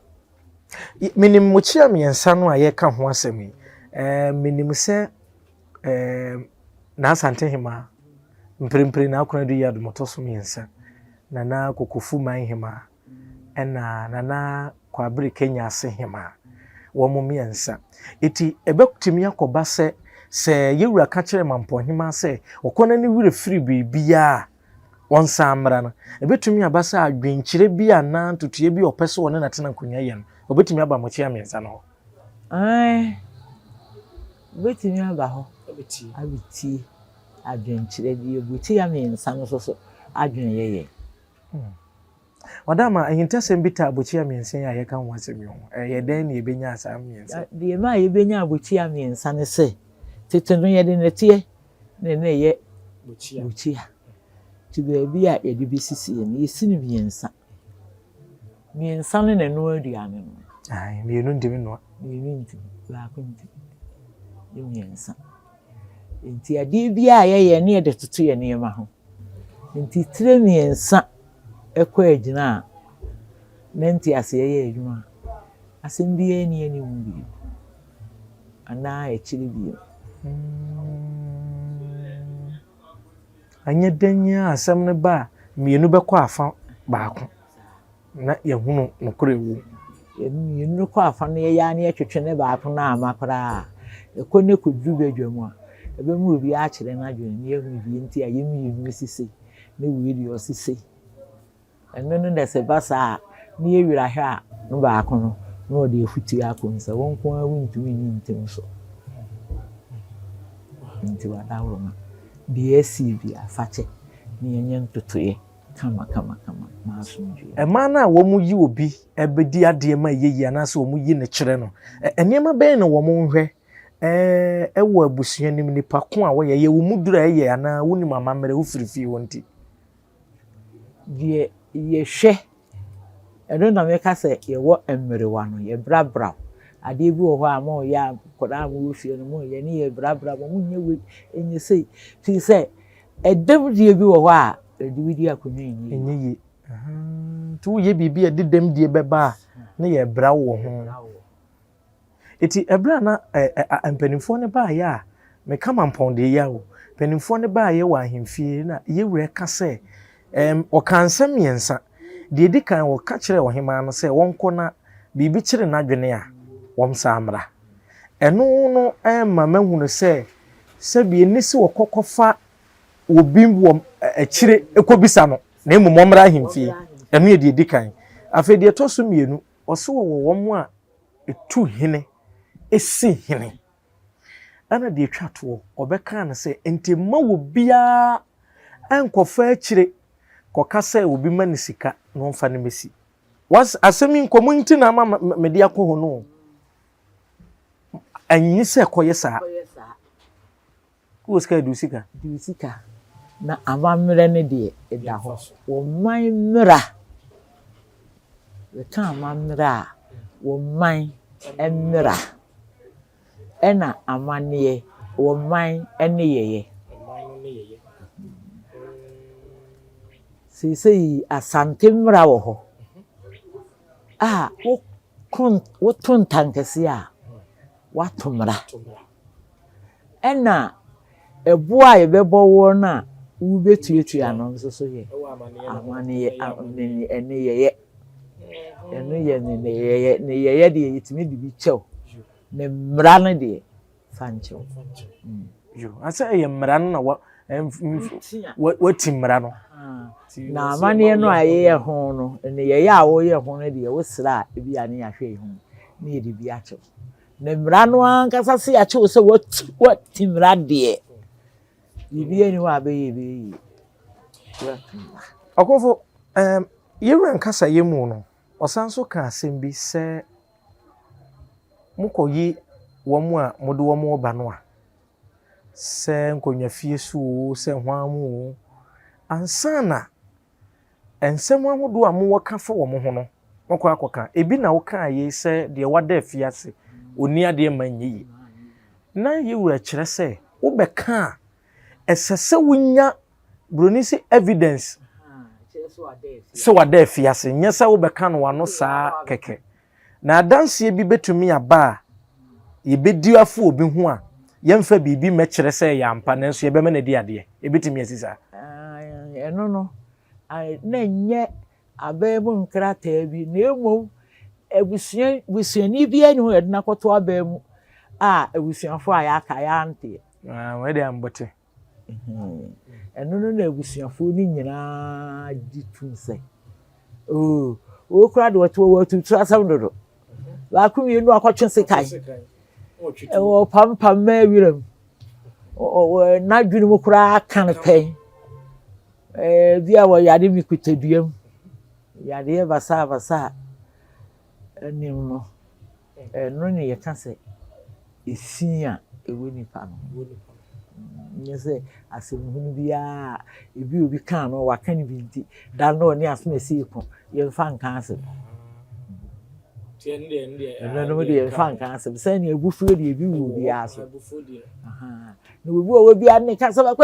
Menim mmokyia mmiɛnsa no a yɛreka ho asɛm yi. Ɛɛ menim sɛ ɛɛ N'Asantehemaa, mprempren N'Akonadu Yiadom ɔtɔ so mmiɛnsa, Nana Kokofu Manhemaa, ɛna Nana Kwabere Kenyase Hemaa. Wɔn mmiɛnsa. Eti ɛbɛtumi akɔba sɛ, sɛ Yɛwura ka kyerɛ Mampɔnhemaa sɛ ɔkɔ na ne werɛ firi biribiara a, ɔnsan mmra no, ɛbɛtumi aba sɛ adwenkyerɛ bi anaa ntotoeɛ bi a ɔpɛ sɛ ɔne n'atenankonnwa yɛ no, ɔbɛtumi aba mmokyea mmiɛnsa no hɔ. Aane, wobɛtumi aba hɔ abɛtie adwenkyerɛ bi. Yɛbukyia mmiɛnsa no nso so adwene yɛ yɛn. Hmm. Ɔdama, ahintasɛm bi taa abokyia mmiɛnsa yi a yɛka ho asɛm yi ho. Ɛyɛ dɛn na yɛbɛnyaa saa mmiɛnsa? Deɛ ɛmaa yɛbɛnyaa abokyia mmiɛnsa ne sɛ, tete no yɛde nnɛteɛ na na ɛyɛ bukyia. Nti baabi a yɛde bɛsisi no, yɛsi no mmiɛnsa. Mmiɛnsa no na ɛnoa aduane no. Ae, mmienu ntumi nnoa. Mmienu ntumi, baako ntumi. Ne mmiɛnsa. Nti adeɛ biara a yɛyɛ ne yɛde toto yɛn nneɛma ho. Nti tire mmiɛnsa kɔ agyina a, na nteaseɛ yɛ adwuma a, asɛm biara nni anim bio anaa akyire bio. Anyɛ dɛn ara asɛm no ba a, mmienu bɛkɔ afa baako na yɛahunu nokorɛ wɔ mu. Mmienu no kɔ afa no yɛyɛ ara na yɛtwetwe ne baako no amma koraa a, ɛkɔ na ɛkɔduru badwa mu a, ɛbɛma obiara akyerɛ n'adwene na yɛahunu deɛ nti a yɛn mmienu si sei na wei deɛ ɔsi sei. Ɛno no na sɛ ɛba saa a, na yɛ werɛ ahwɛ a, no baako no, na ɔde afutuo akɔ mu sɛ, wo nko ara wontumi nyi ntem so. Nti w'adaworoma, deɛ asie biara, fa kyɛ na yɛnyɛ ntotoeɛ kama kama kama ma asomdwoeɛ. Mmaa no a wɔyi obi bɛdi adeɛ ma ɛyɛ yie anaasɛ wɔyi no kyerɛ no, nneɛma bɛn na wɔhwɛ wɔ abusua no mu, nipa ko a wɔyɛ, ɛyɛ wo mu duru a ɛyɛ anaa wonim amammerɛ, wofiri fie hɔ nti? Deɛ yɛhwɛ, ɛno na meka sɛ yɛwɔ mmerewa no, yɛbrabra wo. Adeɛ bi wɔ hɔ a moyɛ a nkwadaa a mowɔ fie no moyɛ ne yɛbrabra mo, monyɛ wei, ɛnyɛ sei. Firi sɛ ɛdɛm die bi wɔ hɔ a yɛde wo di akonnwa ɛnyɛ yie. Ɛnyɛ yie. Nti woyɛ biribi a ɛde dɛm die bɛba a ne yɛbrɛ wo wɔ ho. Enti ɛberɛ a na mpanimfoɔ no baeɛ a, meka mampɔn deɛ yɛ o, mpanimfoɔ no baeɛ wɔ ahemfie na yɛwura ka sɛ, ɛm, ɔkaa nsɛm mmiɛnsa. Deɛ ɛdi kan, ɔka kyerɛɛ ɔhemaa no sɛ wɔnkɔ na biribi kyere n'adwene a, wɔnsan mmra. Ɛno no ma mahunu sɛ, sɛbi ɛnni sɛ wɔkɔ kɔfa obi wɔ akyire kɔbisa no, na mmom wɔmmra ahemfie. Ɛno yɛ deɛ ɛdi kan. Afei deɛ ɛtɔ so mmienu, ɔse wɔwɔ wɔn a ɛtu hene si hene. Ɛna deɛ ɛtwa toɔ, ɔbɛkaa no sɛ, nti mma obiara nkɔfa akyire kɔka sɛ obi ma no sika na ɔmfa no mmɛsi. Was asɛm yi nkɔmmɔ nti na ama mede akɔ hɔ no. Ɛnyi sɛ kɔyɛ saa. Wowɔ sika a, di wo sika. Di wo sika. Na amammerɛ no deɛ, ɛda hɔ. Wɔn man mmara. Yɛka amammerɛ a, wɔn man mmara. Ɛna amanneɛ, wɔn man nneyɛeɛ. Seesei Asante mmara wɔ hɔ a, woto ntankɛseɛ a, woato mmara. Ɛna ɛboɔ a yɛbɛbɔ woɔ no a wobɛtuatua no nso so yɛ amaneyɛ nneyɛeɛ. Ɛno yɛ nneyɛeɛ. Nneyɛeɛ deɛ yɛtumi de bi kyɛ wo. Ne mmara no deɛ fa nkyɛ wo. Yo, asɛ ɛyɛ mmara no na wa wati mmara no. Na amanneɛ no a yɛyɛ ho no, nneyɛeɛ a woyɛ ho no deɛ wosrɛ a ebi a ne yɛahwɛ ho ne yɛde bi akyɛ wo. Na mmara no ankasa se yɛakye wo sɛ woati mmara deɛ, biribiara nni hɔ a bɛyɛ ɛbɛyɛ yie. Woatu mmara. Ɔkofo, um, yɛwura nkasayɛ mu no, ɔsan nso ka asɛm bi sɛ mokɔyi wɔn a mode wɔn reba no a, sɛ nkonnwa fie so oo, sɛ hwan mu oo, ansa na Nsɛm ahodoɔ a mowɔ ka fa wɔn ho no, mokɔ akɔka. Ebi na wokaa yei sɛ deɛ wada afiase, ɔnni adeɛ mma nyɛ yie. Na yei wura kyerɛ sɛ wobɛka a, ɛsɛ sɛ wonya buroni se evidence sɛ wada afiase, nyɛ sɛ wobɛka no w'ano saa kɛkɛ. Na adanseɛ bi bɛtumi aba a yɛbɛdi afa obi ho a yɛmfa biribi mmɛkyerɛ sɛ ɛyɛ ampa nanso yɛbɛma no adi adeɛ. Ɛbɛtumi asi saa? Ɛno no, na ɛnyɛ aban mu nkrataa bi, na mmom abusua busuani biara nni hɔ a yɛde no akɔto aban mu a abusuafoɔ a yɛaka yɛanteɛ. Wei deɛ ambote. Ɛno no na abusuafoɔ no nyinaa gye tom sɛ, oo, wei koraa deɛ ɔte hɔ watutu asɛm dodo. Baako mmienu akɔtwe sekan. Ɛwɔ pampam mmaa wiram. N'adwene mu koraa ka no pɛn. Bi a wɔyare mikutadua mu. Yareɛ basabasa anim no. Ɛno na yɛka sɛ efi a ɛwɔ nipa no ho. Nyɛ sɛ asɛmhunu biara a ebi obi kaa no waka no bi nti da no ɔne asɛm a ɛsii ko yɛmfa nka asɛm. Ɛno no deɛ mfa nka asɛm sɛnea abufuo deɛ ebi wɔ obiara so. Na obi wɔ hɔ biara ne ka sɛ bakɔ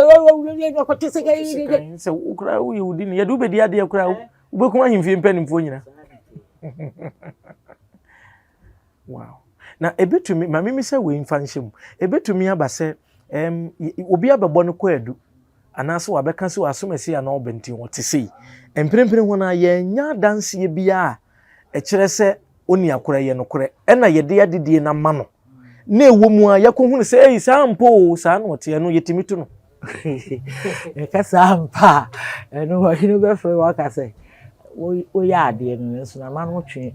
ɔkɔte sika yi. Sɛ wokora woyɛ wodi no yɛde wobɛdi adeɛ koraa wobɛkum ahemfie mpanimfoɔ nyina. Wow. Na ebetumi ma mimi sɛ wei mfa nhyɛ mu. Ebetumi aba sɛ ɛm obi abɛbɔ no kɔ adu anaasɛ wabɛka sɛ wasomasi anaa ɔbɛnti ɔte sei. Mprempren ho no yɛnya adanseɛ biara a ɛkyerɛ sɛ ɔni akorɛ yɛ nokorɛ ɛna yɛde adedie no ama no na ɛwɔ mu a yɛkɔhunu sɛ ei saa mpo o saa na ɔteɛ no yɛtumi to no. Yɛka saa mpa a ɛno ɔhene bɛfrɛ waka sɛ woyɛ adeɛ no nanso nananom twe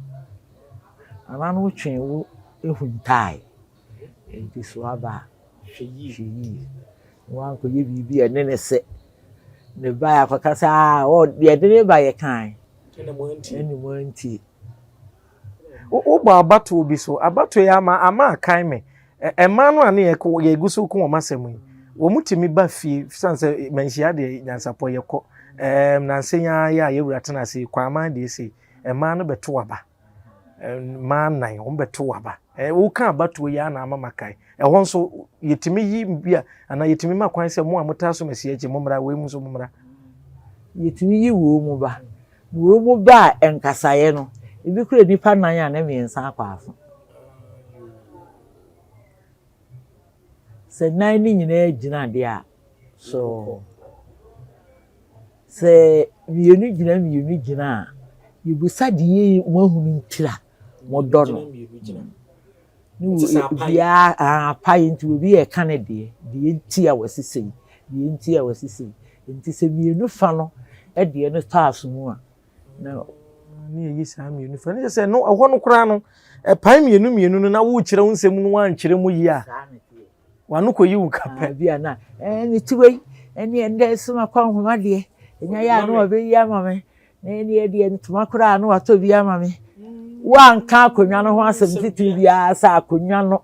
nananom twe wo huntae nti so aba a hwɛ yie na wankɔyɛ biribi a ɛne ne sɛ ne ba yɛ akɔka sɛ aa deɛ ɛde ne ba yɛ kan ɛne mo antie. Wobɔ abatoɔ bi so, abatoɔ yi ama ama akan me. Mmaa no a ne yɛkɔ yɛgu so ko wɔn asɛm yi, wɔn tumi ba fie san sɛ manhyia deɛ nyansapɔ yɛkɔ. Ɛɛm nansa yi ara yɛ a yɛwura tena ase yi, Kwaman deɛ sei, mmaa no bɛto aba. Mmaa nan wɔn bɛto aba. Woka abatoɔ yi ara na ama makae. Ɛhɔ nso yɛtumi yi bi a anaa yɛtumi ma kwan sɛ mo a motaa so masi akyi mommra, wei mu nso mommra. Yɛtumi yi wɔ mu ba. Wɔ mu ba a nkasaeɛ no, ebi kura nnipa nan a ne mmiɛnsa akɔ aso. Sɛ nan no nyinaa gyina deɛ a, so sɛ mmienu gyina mmienu gyina a, yɛbusa deɛ moahunu ntira modɔ no. Ne obiara apae nti obi reka ne deɛ, deɛ nti a wɔasi sei, deɛ nti a wɔasi sei. Nti sɛ mmienu fa no deɛ no tɔ aso mu a, na. Ne yɛyi saa mmienu fa no kyerɛ sɛ no ɛhɔ no koraa no ɛpae mmienu mmienu no na worekyerɛ wo nsɛm no woankyerɛ mu yie a wano kɔyi wo ka pɛ. Bi a na ɛɛ ne ti wei ɛne ɛndɛ ɛsɛ ma kɔ nhoma deɛ ɛnya yɛ a na wɔbɛyi ama me Na ɛnneɛ deɛ ntoma koraa na watɔ bi ama me. Woanka akonnwa no ho asɛm titiri biara sɛ akonnwa no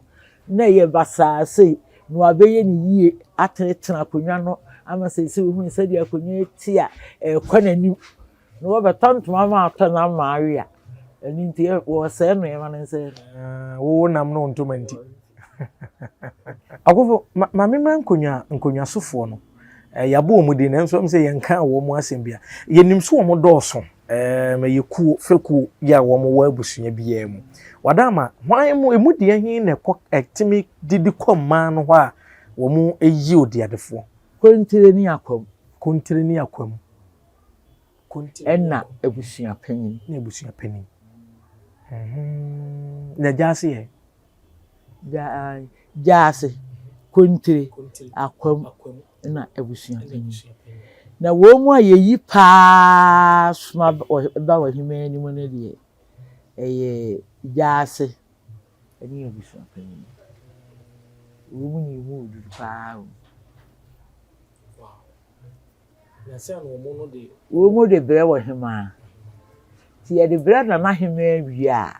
na ɛyɛ basaa sei na wabɛyɛ no yie atenetene akonnwa no ama seesei wohunu sɛdeɛ akonnwa yi te a ɛrekɔ n'anim na wɔbɛtɔ ntoma ma atɔ nam ma awe a ɛno nti wɔsɛe nneɛma no nsɛ. Wo nam no ntoma nti. Akofo, ma ma memmra nkonnwa nkonnwasofoɔ no. Eh, yɛabɔ wɔn din nanso ɛm sɛ yɛnka wɔn mu asɛm bia. Yɛnim so wɔn dɔɔso. Ɛɛ, ɛyɛ kuo, fekuo yi a wɔn wɔ abusua biara mu. Wada ama, hwan mu, emu deɛ he na ɛkɔ ɛtumi didi kɔ mmaa no hɔ a wɔn yi odiadefoɔ? Kontire ne Akwam. Kontire ne Akwam. Ɛna abusua panyin. Ne abusua panyin. Mm-hmm. Na gya ase yɛ? Gyaase, Kontire, Akwam na abusua panyin. Na wɔn mu a yɛyi paa soma ba ɔhemaa anim no deɛ, ɛyɛ Gyaase ne abusua panyin. Wɔn mu na emu duru paa wɔ mu. Wɔn mu de brɛ ɔhemaa. Nti yɛde brɛ Nana Hemaa wie a,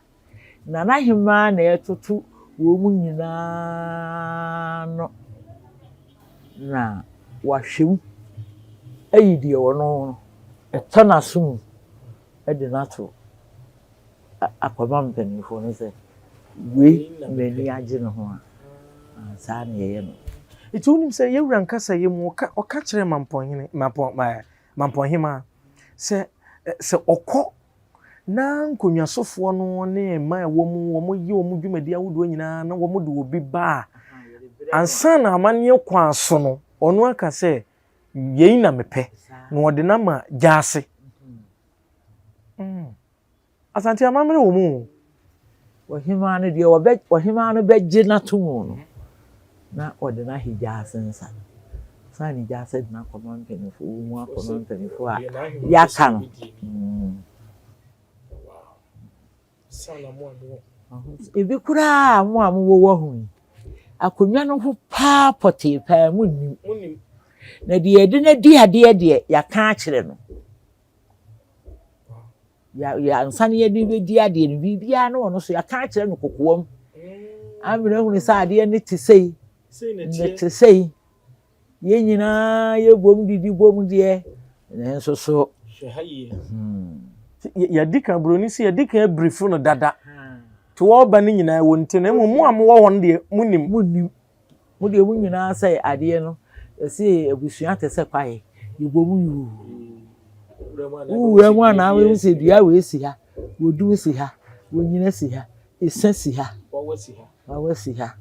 Nana Hemaa na ɛtoto wɔn nyinaa ano na wahwɛ mu ayi deɛ ɔno no ɛtɔ n'aso mu de no ato akɔma mpanimfoɔ no sɛ wei m'ani agye ne ho a, saa na yɛyɛ no. Nti wonim sɛ yɛn wura nkasa yi mu ɔka ɔka kyerɛ Mampɔnhene Mampɔn ɛɛ Mampɔnhemaa sɛ sɛ ɔkɔ Na nkonnwasofoɔ no ne mmaa a ɛwɔ mu, wɔyɛ wɔn dwumadi ahodoɔ nyinaa na wɔde obi ba a, ansa na amanneɛ kwan so no, ɔno aka sɛ, yei na mepɛ, na ɔde no ama gyaase. Mm. Asante amammerɛ wɔ mu o. Ɔhemaa no deɛ ɔbɛ ɔhemaa no bɛgye no ato mu no, na ɔde no ahe gyaase nsa. Saa ne gyaase de no akɔma mpanimfoɔ, wɔn mu akɔma mpanimfoɔ a yɛaka no. Mm. Ebi koraa mo a mowɔ wɔ ho yi, akonnwa no ho paa pɔtee paa mo nnim. Na deɛ yɛde no adi adeɛ deɛ yɛaka akyerɛ no. Yɛ yɛ ansa na yɛde bɛdi adeɛ no, biribiara no ɔno so yɛaka akyerɛ no kokoam. Amena hunu sɛ adeɛ no te sei, ne te sei. Yɛn nyinaa yɛbom didi bom deɛ, nanso so. Hwɛ ha yie. Hmm. Yɛadi kan, buroni sɛ yɛadi kan abirifo no dada. Nti wɔreba no nyinaa wɔ ne tirim, na mmom mo a mowɔ hɔ no deɛ, monnim. Monnim. Mo deɛ mo nyinaa sɛ adeɛ no, yɛse abusua te sɛ kwaeɛ, yɛbɔ mu yuu. Wowura mu a na wobɛhu sɛ dua wei si ha, wɔdum si ha, wɔnyina si ha, ɛsa si ha, wawa si ha.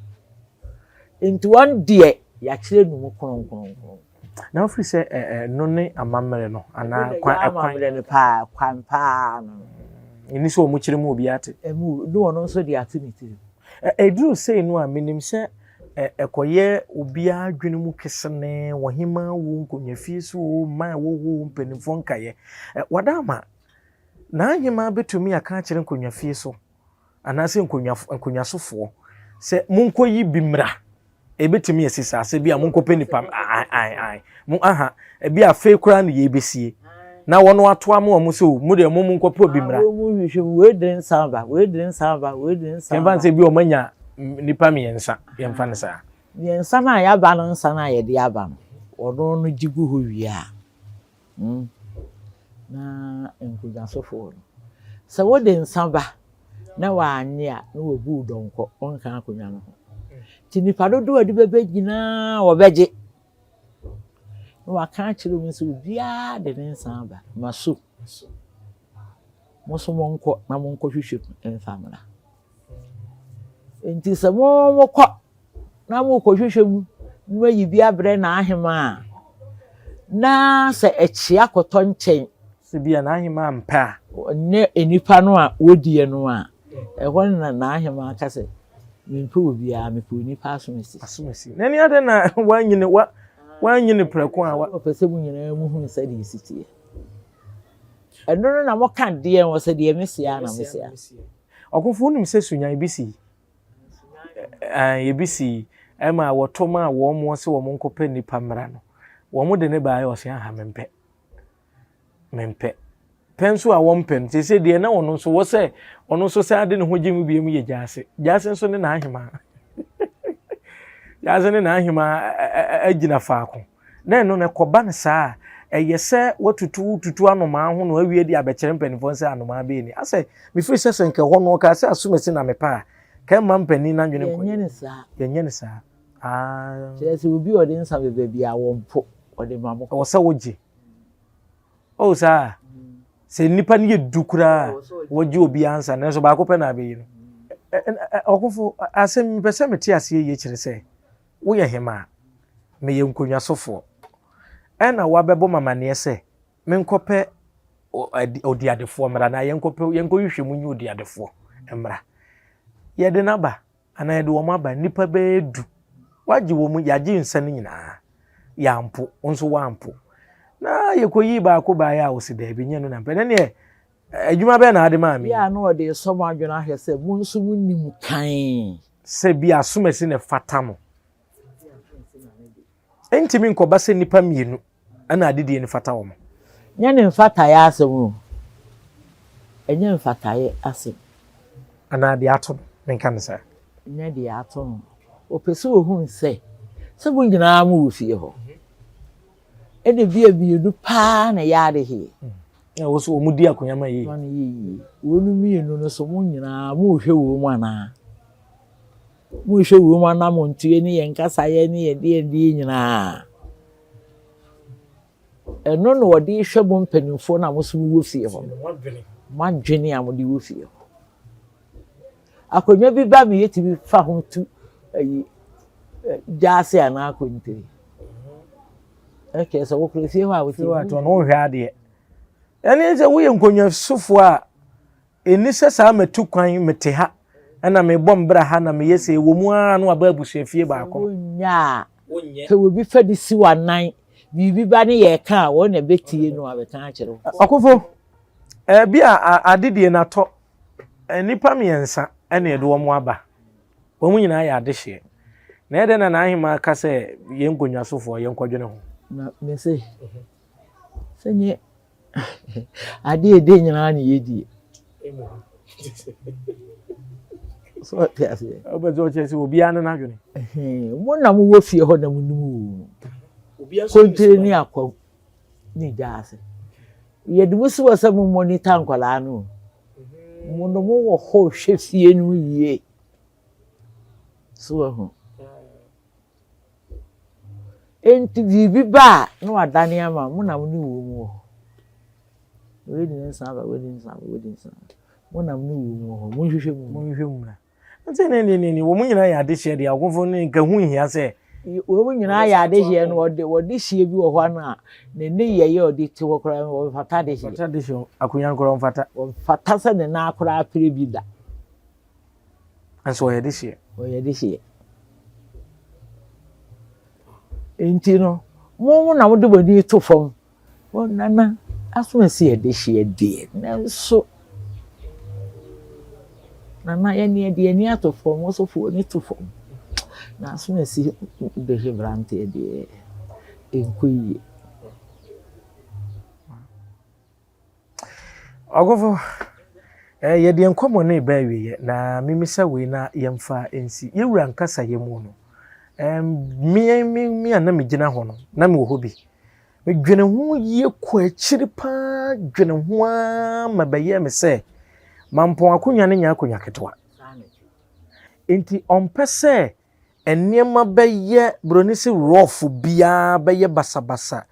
Nti wɔn deɛ yɛakyerɛ no mu kronkronkron. Na wofiri sɛ ɛno ne amammerɛ no anaa kwan ɛkwan. Amammerɛ no paa kwan paa no. Ɛni sɛ wɔn kyerɛ mu obi ate. Ɛmu ne wɔn nso de ato ne tirim. Ɛduru sei no a menim sɛ ɛkɔyɛ obiara adwene mu kesenee ɔhemaa wo nkonnwa fie so o mmaa ɛwɔ hɔ o mpanimfoɔ nkaeɛ. Wada ama n'ahemaa bɛtumi aka akyerɛ nkonnwa fie so anaasɛ nkonnwa nkonnwasofoɔ sɛ monkɔyi bi mmra. Ebetumi asi saa sɛ bi a monkɔpɛ nipa ae ae mo aha ebi afei koraa na yɛbɛsie na wɔn ato ama wɔn sɛ o mo deɛ mo monkɔpɛ obi mmra. Wɔn mu hwehwɛ mu wei de nsa ba wei de nsa ba wei de nsa ba. Yɛmfa no sɛ bi wɔn anya nipa mmiɛnsa yɛmfa no saa. Mmiɛnsa no a yɛaba no nsa no a yɛde aba no ɔno no gye gu hɔ wie a hmm na nkonnwasofoɔ no sɛ wode nsa ba na wannye a na wabu wo dɔnkɔ ɔnka akonnwa no ho. Nti nnipa dodoɔ a ɛde bɛba nyinaa wɔbɛgye. Na waka akyerɛ wɔn sɛ obiara de ne nsa aba ma so. Mo nso monkɔ na monkɔhwehwɛ mu mfa mmra. Nti sɛ mo mokɔ na morekɔhwehwɛ mu na moayi bi abrɛ n'ahemaa a, na sɛ ɛkyea kɔtɔ nkyɛn. Sɛ bi a n'ahemaa mpɛ a. Ɔne nnipa no a wɔdiɛ no a, ɛhɔ no na n'ahemaa ka sɛ, Mempɛ obiara, mepɛ onipa asomasi. Asomasi. Na ɛne adɛn na wanyi no, wa, wanyi no prɛko a. Wa. Ɔpɛ sɛ mo nyinaa muhunu sɛdeɛ ɛsi teɛ. Ɛno no na moka deɛ wɔ sɛ deɛ mese ara na mese ara. Ɔkofo, wonim sɛ sunyan bi si Ebi sii ma wɔto maa wɔn sɛ wɔn nkɔpɛ nnipa mmra no, wɔn de ne baeɛ ɔse aha mempɛ, mempɛ. Pɛ nso a wɔmpɛ no, seesei deɛ na ɔno nso wɔ sɛ ɔno nso san de ne ho gye mu bio yɛ gyaase. Gyaase nso ne n'ahema. Gyaase ne n'ahema agyina faako. Na ɛno no ɛkɔba no saa a, ɛyɛ sɛ watutu wotutu anomaa ho na wawie de abɛkyerɛ mpanimfoɔ sɛ anomaa bɛyɛ ni. Asɛ mefiri sɛ sɛ nka ɛhɔ no ɔkaa sɛ asomasi na mepɛ a, ka ɛmma mpanin no adwene nkɔ. Yɛnyɛ no saa. Yɛnyɛ no saa. Ah. Kyerɛ sɛ obi a ɔde nsa bɛba biara wɔmpo, ɔde ma mo. Ɛwɔ sɛ wogye. Oh saa. Sɛ nnipa no yɛ du koraa a, wɔgye obiara nsa nanso baako pɛ na abɛyi no. Ɔkofo, asɛm mepɛ sɛ mete aseɛ yie kyerɛ sɛ Woyɛ hemaa? Meyɛ nkonnwasofoɔ. Ɛnna woabɛbɔ me amanneɛ sɛ menkɔpɛ odiadefoɔ mmra anaa yɛnkɔpɛ yɛnkɔhwehwɛ mu nyɛ odiadefoɔ mmra. Yɛde no aba anaa yɛde wɔn aba nnipa bɛyɛ du. Woagye wɔn yɛagye nsa no nyinaa. Yɛampo, wo nso woampo. Na yɛkɔyii baako baeɛ a ɔsi daabi nyɛ no na mpɛ. Ne neɛ adwuma bɛn na ade maa me? Yɛ a na ɔde resɔ mo adwene ahwɛ sɛ mo nso monim kan. Sɛ bi asomasi na ɛfata no. Ɛntumi nkɔba sɛ nnipa mmienu na adedie no fata wɔn. Nyɛ ne mfataeɛ asɛm o. Ɛnyɛ mfataeɛ asɛm. Anaa deɛ ato no, menka no saa. Nyɛ deɛ ato no. Ɔpɛ sɛ ɔhunu sɛ, sɛ mo nyinaa mowɔ fie hɔ. Ɛna bi a mmienu paa na ɛyɛ adehyeɛ. Na wɔ so wɔn di akonnwa ma yie. Ma no yɛ yie. Wɔn mmienu no so mo nyinaa morehwɛ wɔn mu anaa? Morehwɛ wɔn mu anammɔntuo ne yɛn kasaeɛ ne yɛn deɛ deɛ nyinaa. Ɛno na wɔde rehwɛ mo mpanimfoɔ no a mo nso mowɔ fie hɔ no. Mo adwene a mode wɔ fie hɔ. Akonnwa bi ba mi yɛtumi fa ho tu ayi gyaase anaa akontire. Ɛkyerɛ sɛ wokura fie hɔ a wote. Fie hɔ a tɔn wohwɛ adeɛ. Ɛne sɛ woyɛ nkonnwasofoɔ a ɛni sɛ saa matu kwan mete ha ɛna mebɔ mbra ha na meyɛ sɛ ɛwɔ mu ara na waba abusua fie baako. Wonyɛ a sɛ obi fa de si w'anan biribi ba ne yɛka a wɔn na ɛbɛtie no abɛka akyerɛ wo. Ɔkofo, ɛbi a adedie no atɔ nnipa mmiɛnsa ɛna ɛde wɔn aba. Wɔn nyinaa yɛ adehyeɛ. Na ɛdɛn na n'ahemaa ka sɛ yɛn nkonnwasofoɔ yɛnkɔdwene ho? Na mese, sɛ nyɛ adeɛ ɛdɛ nyinaa na yɛdie. So ɔte aseɛ? Wobɛ sɛ ɔkyerɛ sɛ obiara ne n'adwene. Mo na mowɔ fie hɔ na monim wo. Kontire ne akwa ne gya ase. Yɛde mo si hɔ sɛ mo monitor nkwadaa no. Mo no mowɔ hɔ rehwɛ fie no yie. So wahu? Enti biribi ba a na wadane ama mo na mo ne wɔn wɔ hɔ. Wei di ne nsa aba, wei di ne nsa aba, wei di ne nsa aba. Mo na mo ne wɔn wɔ hɔ. Monhwehwɛ mu. Monhwehwɛ mu na. Nti ne ne ne ne wɔn nyinaa yɛ adehyeɛ deɛ akofo ne nka ho nhia sɛ. Wɔn nyinaa yɛ adehyeɛ no wɔde wɔde hyeɛ bi wɔ hɔ ano a ne ne yɛyɛ ɔde te hɔ koraa wɔmfata adehyeɛ. Wɔmfata adehyeɛ akonnwa no koraa wɔmfata. Wɔmfata sɛ ne nan koraa pere bi da. Nso ɔyɛ dehyeɛ. Ɔyɛ dehyeɛ. Nti no mo na mode mo ani to fam. Wo nana asomasi yɛ dehyeɛ deɛ nanso nana yɛne yɛde yɛn ani ato fam ɔsɔfo ani to fam na asomasi dehye branteɛ deɛ ɛnkɔ yie. Ɔgofo, eh, yɛde yɛn nkɔmmɔ no reba awieɛ na memisa wei na yɛmfa nsi. Yɛwura nkasayɛ mu no, eh, me, me, me a na megyina hɔ no, na mewɔ hɔ bi. Medwene ho yie kɔ akyiri paa dwene ho ara ma bɛyɛɛ me sɛ Mampɔn akonnwa no nyɛ akonnwa ketewa. Enti ɔmpɛ sɛ nneɛma bɛyɛ buroni se rough biara bɛyɛ basabasa.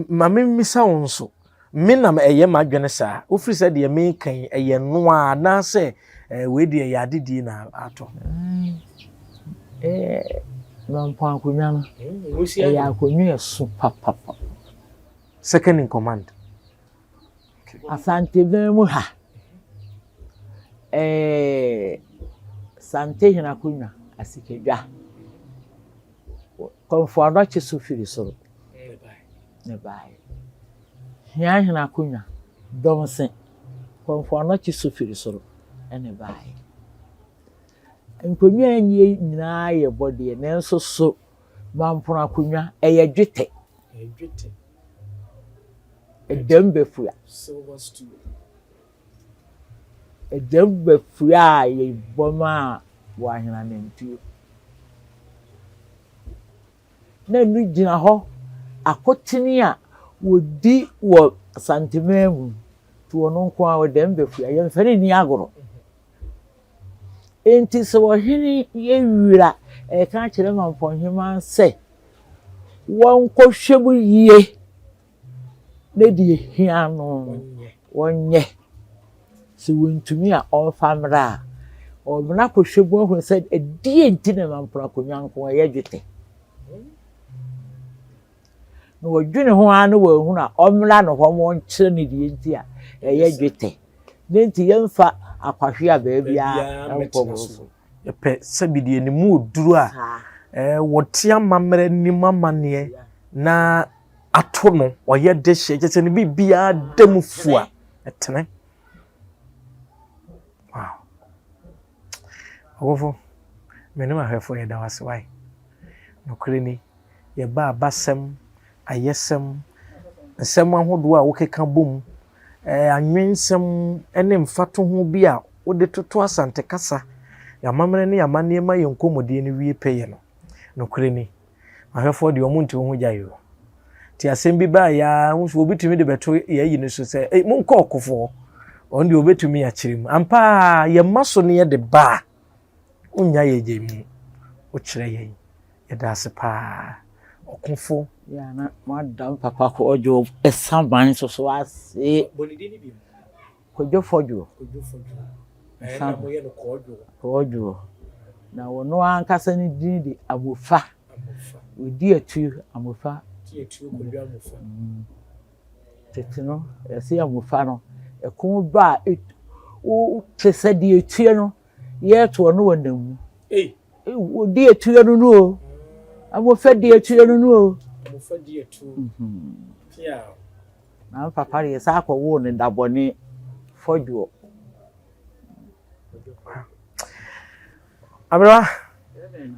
Ma memmisa wo nso, me na ɛyɛ m'adwene saa? Wofiri sɛ deɛ meka yi ɛyɛ noa anaasɛ wei deɛ ɛyɛ adedie na atɔ? Mampɔn akonnwa no, ɛyɛ akonnwa ɛso papapa. Second in command. Asanteman mu ha, ɛɛ Santehene akonnwa, Asikadwa, Kɔmfo Anɔkye so firi soro na ɛbaeɛ. Hiahene akonnwa, Dɔmse, Kɔmfo Anɔkye so firi soro na ɛbaeɛ. Nkonnwa a ɛnyɛ nyinaa yɛ bɔdeɛ, nanso so Mampono akonnwa, ɛyɛ dwetɛ. Ɛyɛ dwetɛ. Ɛdam bɛfua. Silver stool. Ɛdam bɛfua a yɛbɔ maa wɔ ahenanantuo. Na ɛno gyina hɔ akotene a wɔdi wɔ Asanteman mu. Nti ɔno nko ara ɔdam bɛfua. Yɛmfa no nni agorɔ. Enti sɛ ɔhene yɛ wira reka akyerɛ Mampɔnhemaa sɛ wɔnkɔhwɛ mu yie na deɛ ɛhia no wɔnyɛ, sɛ wɔntumi a ɔmfa mmra a, ɔmmra akɔhwɛ mu ahunu sɛ ɛdeɛn nti na Mampɔn akonnwa nko ɛyɛ dwetɛ. Na wɔdwene ho ara na wɔahunu a, ɔmmra no hɔ ma ɔnkyerɛ no deɛ nti a ɛyɛ dwetɛ. Ne nti yɛmfa akwahwe a baabiara nkɔ boro so. Yɛpɛ sɛbi deɛ ne mu oduru a wɔte amammerɛ nim amanneɛ na ato no ɔyɛ dehyeɛ kyɛ sɛ ne biribiara da mu fua ɛtene. Wow. Ɔwofo, me ne m'ahwɛfoɔ yɛda wo ase wae. Nokorɛ ni, yɛba abasɛm, ayɛsɛm, nsɛm ahodoɔ a wokeka bom, anwensɛm ne mfatoho bi a wode toto Asante kasa, yɛn amammerɛ ne yɛn amanneɛ ma yɛn nkɔmmɔdie no wie pɛyɛ no. Nokorɛ ni, m'ahwɛfoɔ deɛ wɔn nte wo ho gyae o. Nti asɛm bi baa yɛ ara, wo nso obi tumi de bɛto yɛn ayi no so sɛ, ei, monkɔ ɔkofoɔ. Ɔno deɛ ɔbɛtumi akyerɛ mu. Ampa ara, yɛn mma so no yɛde ba a, wonnya yɛn gya mu. Wokyerɛ yɛn. Yɛda ase paa. Ɔkofo. Yɛ na madam papa Kwadwo saman nso so ase. Bɔ ne din no bio. Kwadwo Fɔdwo. Kwadwo Fɔdwo. Ɛɛ na moyɛ no Kɔɔdwo. Kɔɔdwo. Na ɔno ankasa ne din de Amofa. Amofa. Odi atuo Amofa. Di atuo Kwadwo Amofa. Mm. Tete no, yɛse Amofa no, ɛko ba a, wo te sɛ deɛ etue no, yɛtoɔ no wɔ nam mu. Ei. Odi atuo no no o. Amofa di atuo no no o. Amofa di atuo. Mhm. Pia. Na me papa deɛ saa akɔwoo no da bɔne fɔdwoɔ. Aberewa,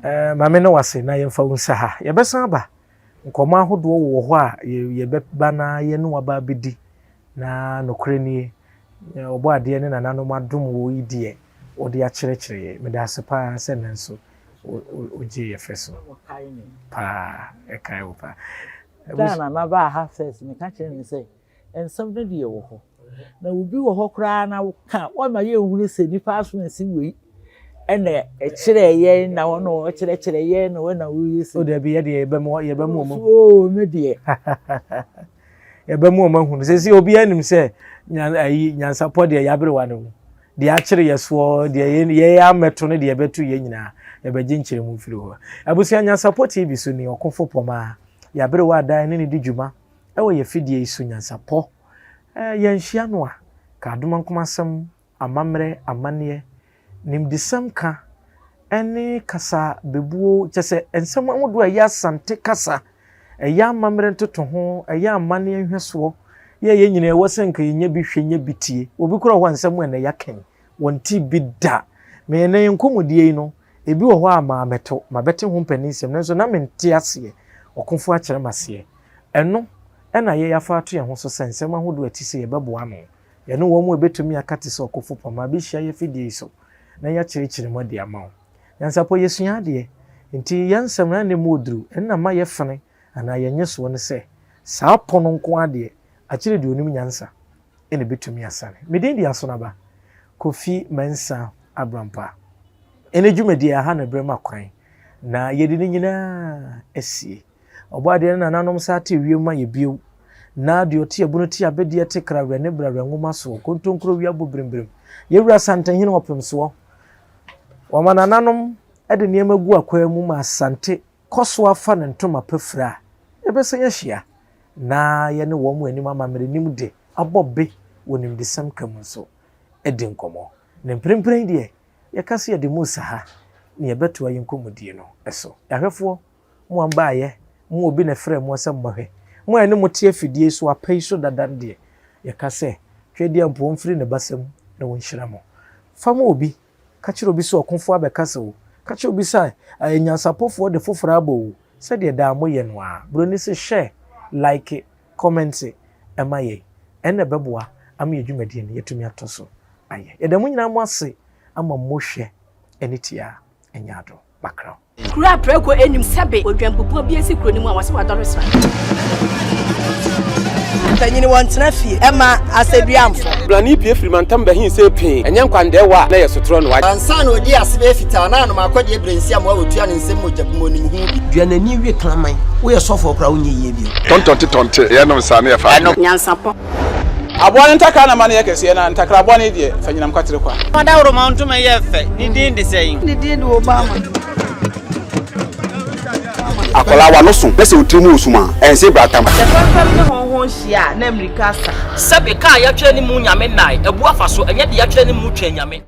eh, maame ne wase na yɛmfa wo nsa ha. Yɛbɛsan aba. Nkɔmmɔ ahodoɔ wɔ hɔ a yɛbɛba na yɛne waba abɛdi. Na nokorɛ nie, ɔbɔ adeɛ ne nananom adom wɔ yi deɛ wɔde akyerɛkyerɛ yɛn. Meda ase paa sɛ nnɛ nso wogyee yɛ fɛ so paa. Ɛkae wo paa. Da a Nana baa ha first, meka kyerɛɛ no sɛ, nsɛm no deɛ wɔ hɔ. Na obi wɔ hɔ koraa na woka wɔma yɛnhunu sɛ nipa aso asi wei ɛna ɛkyerɛ yɛn na wɔn na wɔkyerɛkyerɛ yɛn na wɔn na wɔyɛ sɛ. O dabi yɛ deɛ yɛbɛmu yɛbɛmu wɔn. Oo me deɛ. Yɛbɛmu wɔn ahunu sɛ sɛ obiara nim sɛ nyan ayi nyansapɔ deɛ yaberewa no mu deɛ akyere yɛ soɔ deɛ yɛ yɛ amɛto no deɛ yɛbɛto yɛ nyinaa yɛbɛgye nkyerɛmu firi hɔ. Abusua Nyansapɔ TV so ni ɔkofo pɔmaa yaberewa adan ne ne di dwuma ɛwɔ yɛ fidie yi so nyansapɔ ɛɛ yɛnhyia no a ka adomankomasɛm amammerɛ, amanneɛ, nimdesɛm ka ne kasa bebuo, kyerɛ sɛ nsɛm ahodoɔ a ɛyɛ Asante kasa, ɛyɛ amammerɛ ntotoho, ɛyɛ amanneɛ nhwɛsoɔ, yɛ yɛn nyinaa ɛwɔ sɛ nka yɛnya bi hwɛ nya bi tie. Obi koraa wɔ hɔ a nsɛm a ɛnɛ yɛaka yi, wɔnte bi da. Me ɛnɛ yɛn nkɔmmɔdie yi no, ebi wɔ hɔ a mammɛto, mabɛte ho mpaninsɛm nanso na mente aseɛ. Ɔkofo akyerɛ me aseɛ. Ɛno na yɛafa ato yɛn ho so sɛ nsɛm ahodoɔ a ɛte sei yɛbɛboa ano. Yɛne wɔn a ebetumi aka te sɛ ɔkofo pama behyia yɛn afidie yi so na yɛakyerɛkyerɛ mu de ama wo. Nyansapɔ, yɛsua adeɛ, enti yɛn nsɛm no na emu duru, ɛno na ɛma yɛfene anaa yɛnnye soɔ ne sɛ, saa pɔ no nko ara deɛ, akyere deɛ ɔnim nyansa na ɛbɛtumi asane. Me din de Asonaba Kofi Mensah Abrampah. Ɛnnɛ dwumadie, aha na ɛberɛ ma kwan na yɛde ne nyinaa asie. Ɔbɔadeɛ ne nananom san te wiem ma yɛ bio. Na deɛ ɔte abunu te abɛdeɛ te krawerɛ ne brawerɛ nwoma soɔ, kontonkuro wia bɔ birimbirim. Yɛwura Asantehene ɔpemsoɔ. Wɔma nananom de nneɛma gu akwaa mu ma Asante kɔ so afa ne ntoma pa fira a, yɛbɛsan ahyia na yɛne wɔn anim amammerɛ nim de abɔ be wɔ nimdesɛm ka mu nso adi nkɔmmɔ. Na mprempren deɛ, yɛka sɛ yɛde mu resa ha na yɛbɛtoa yɛn nkɔmmɔdie no so. Ahwɛfoɔ, Mo a mobaeɛ, mo a obi na ɛfrɛɛ mo sɛ mommɛhwɛ, mo a yɛne mo te afidie yi so apa yi so dada no deɛ, yɛka sɛ, Tweaduampɔn mfiri ne basa mu na ɔnhyira mo. Fa ma obi, ka kyerɛ obi sɛ ɔkofoɔ abɛkasa o, ka kyerɛ obi sɛ anyansapɔfoɔ de foforɔ aba o, sɛdeɛ daa moyɛ no ara. Buroni se share, like, comment ma yɛn, ɛno na ɛbɛboa ama yɛn dwumadie no yɛatumi atɔ so ayɛ. Yɛda mo nyinaa mo ase ama mohwɛ ne tie a ɛnyɛ ado. Makraw. Kuro a prako nnim sɛbe odwanbubuo bi asi kuro no mu a wɔse wadɔre sra. Mpanyin wɔntena fie ɛma asɛduamfo. Brane pue firi mantam bɛhe sɛ pee, ɛnyɛ nkwandɛɛwa a na ɛyɛ sotorɔ no. Ansa na ɔdii ase bɛyɛ fitaa na anom akɔdeɛ berɛ nsi amoa wɔtua ne nsam mogya bu mu ɔnim ho bi. Dua n'ani we kraman. Woyɛ sɔfoɔ koraa wonyɛ yie bio. Tɔntɔnte tɔnte yɛnom saa ne yɛfa Ɛno. Nyansapɔ. Aboa no ntakra na ma no yɛ kɛseɛ, na ntakra bɔne deɛ, fa nyinam kwatere kwa. Ɔdawuroma ntoma yɛ fɛ. Ne din de sɛn? Ne din de Obama. Akwadaa w'ano so na sɛ wo tiri mu wɔ sum a, ɛnse bratam. Sɛ fɛmfɛm ne hɔnhɔn hyia a, na mmirika asa. Sɛbe, kaa yɛatwerɛ ne mu Nyame nnae, abu afa so, ɛnyɛ deɛ yɛatwerɛ ne mu Twɛn Nyame.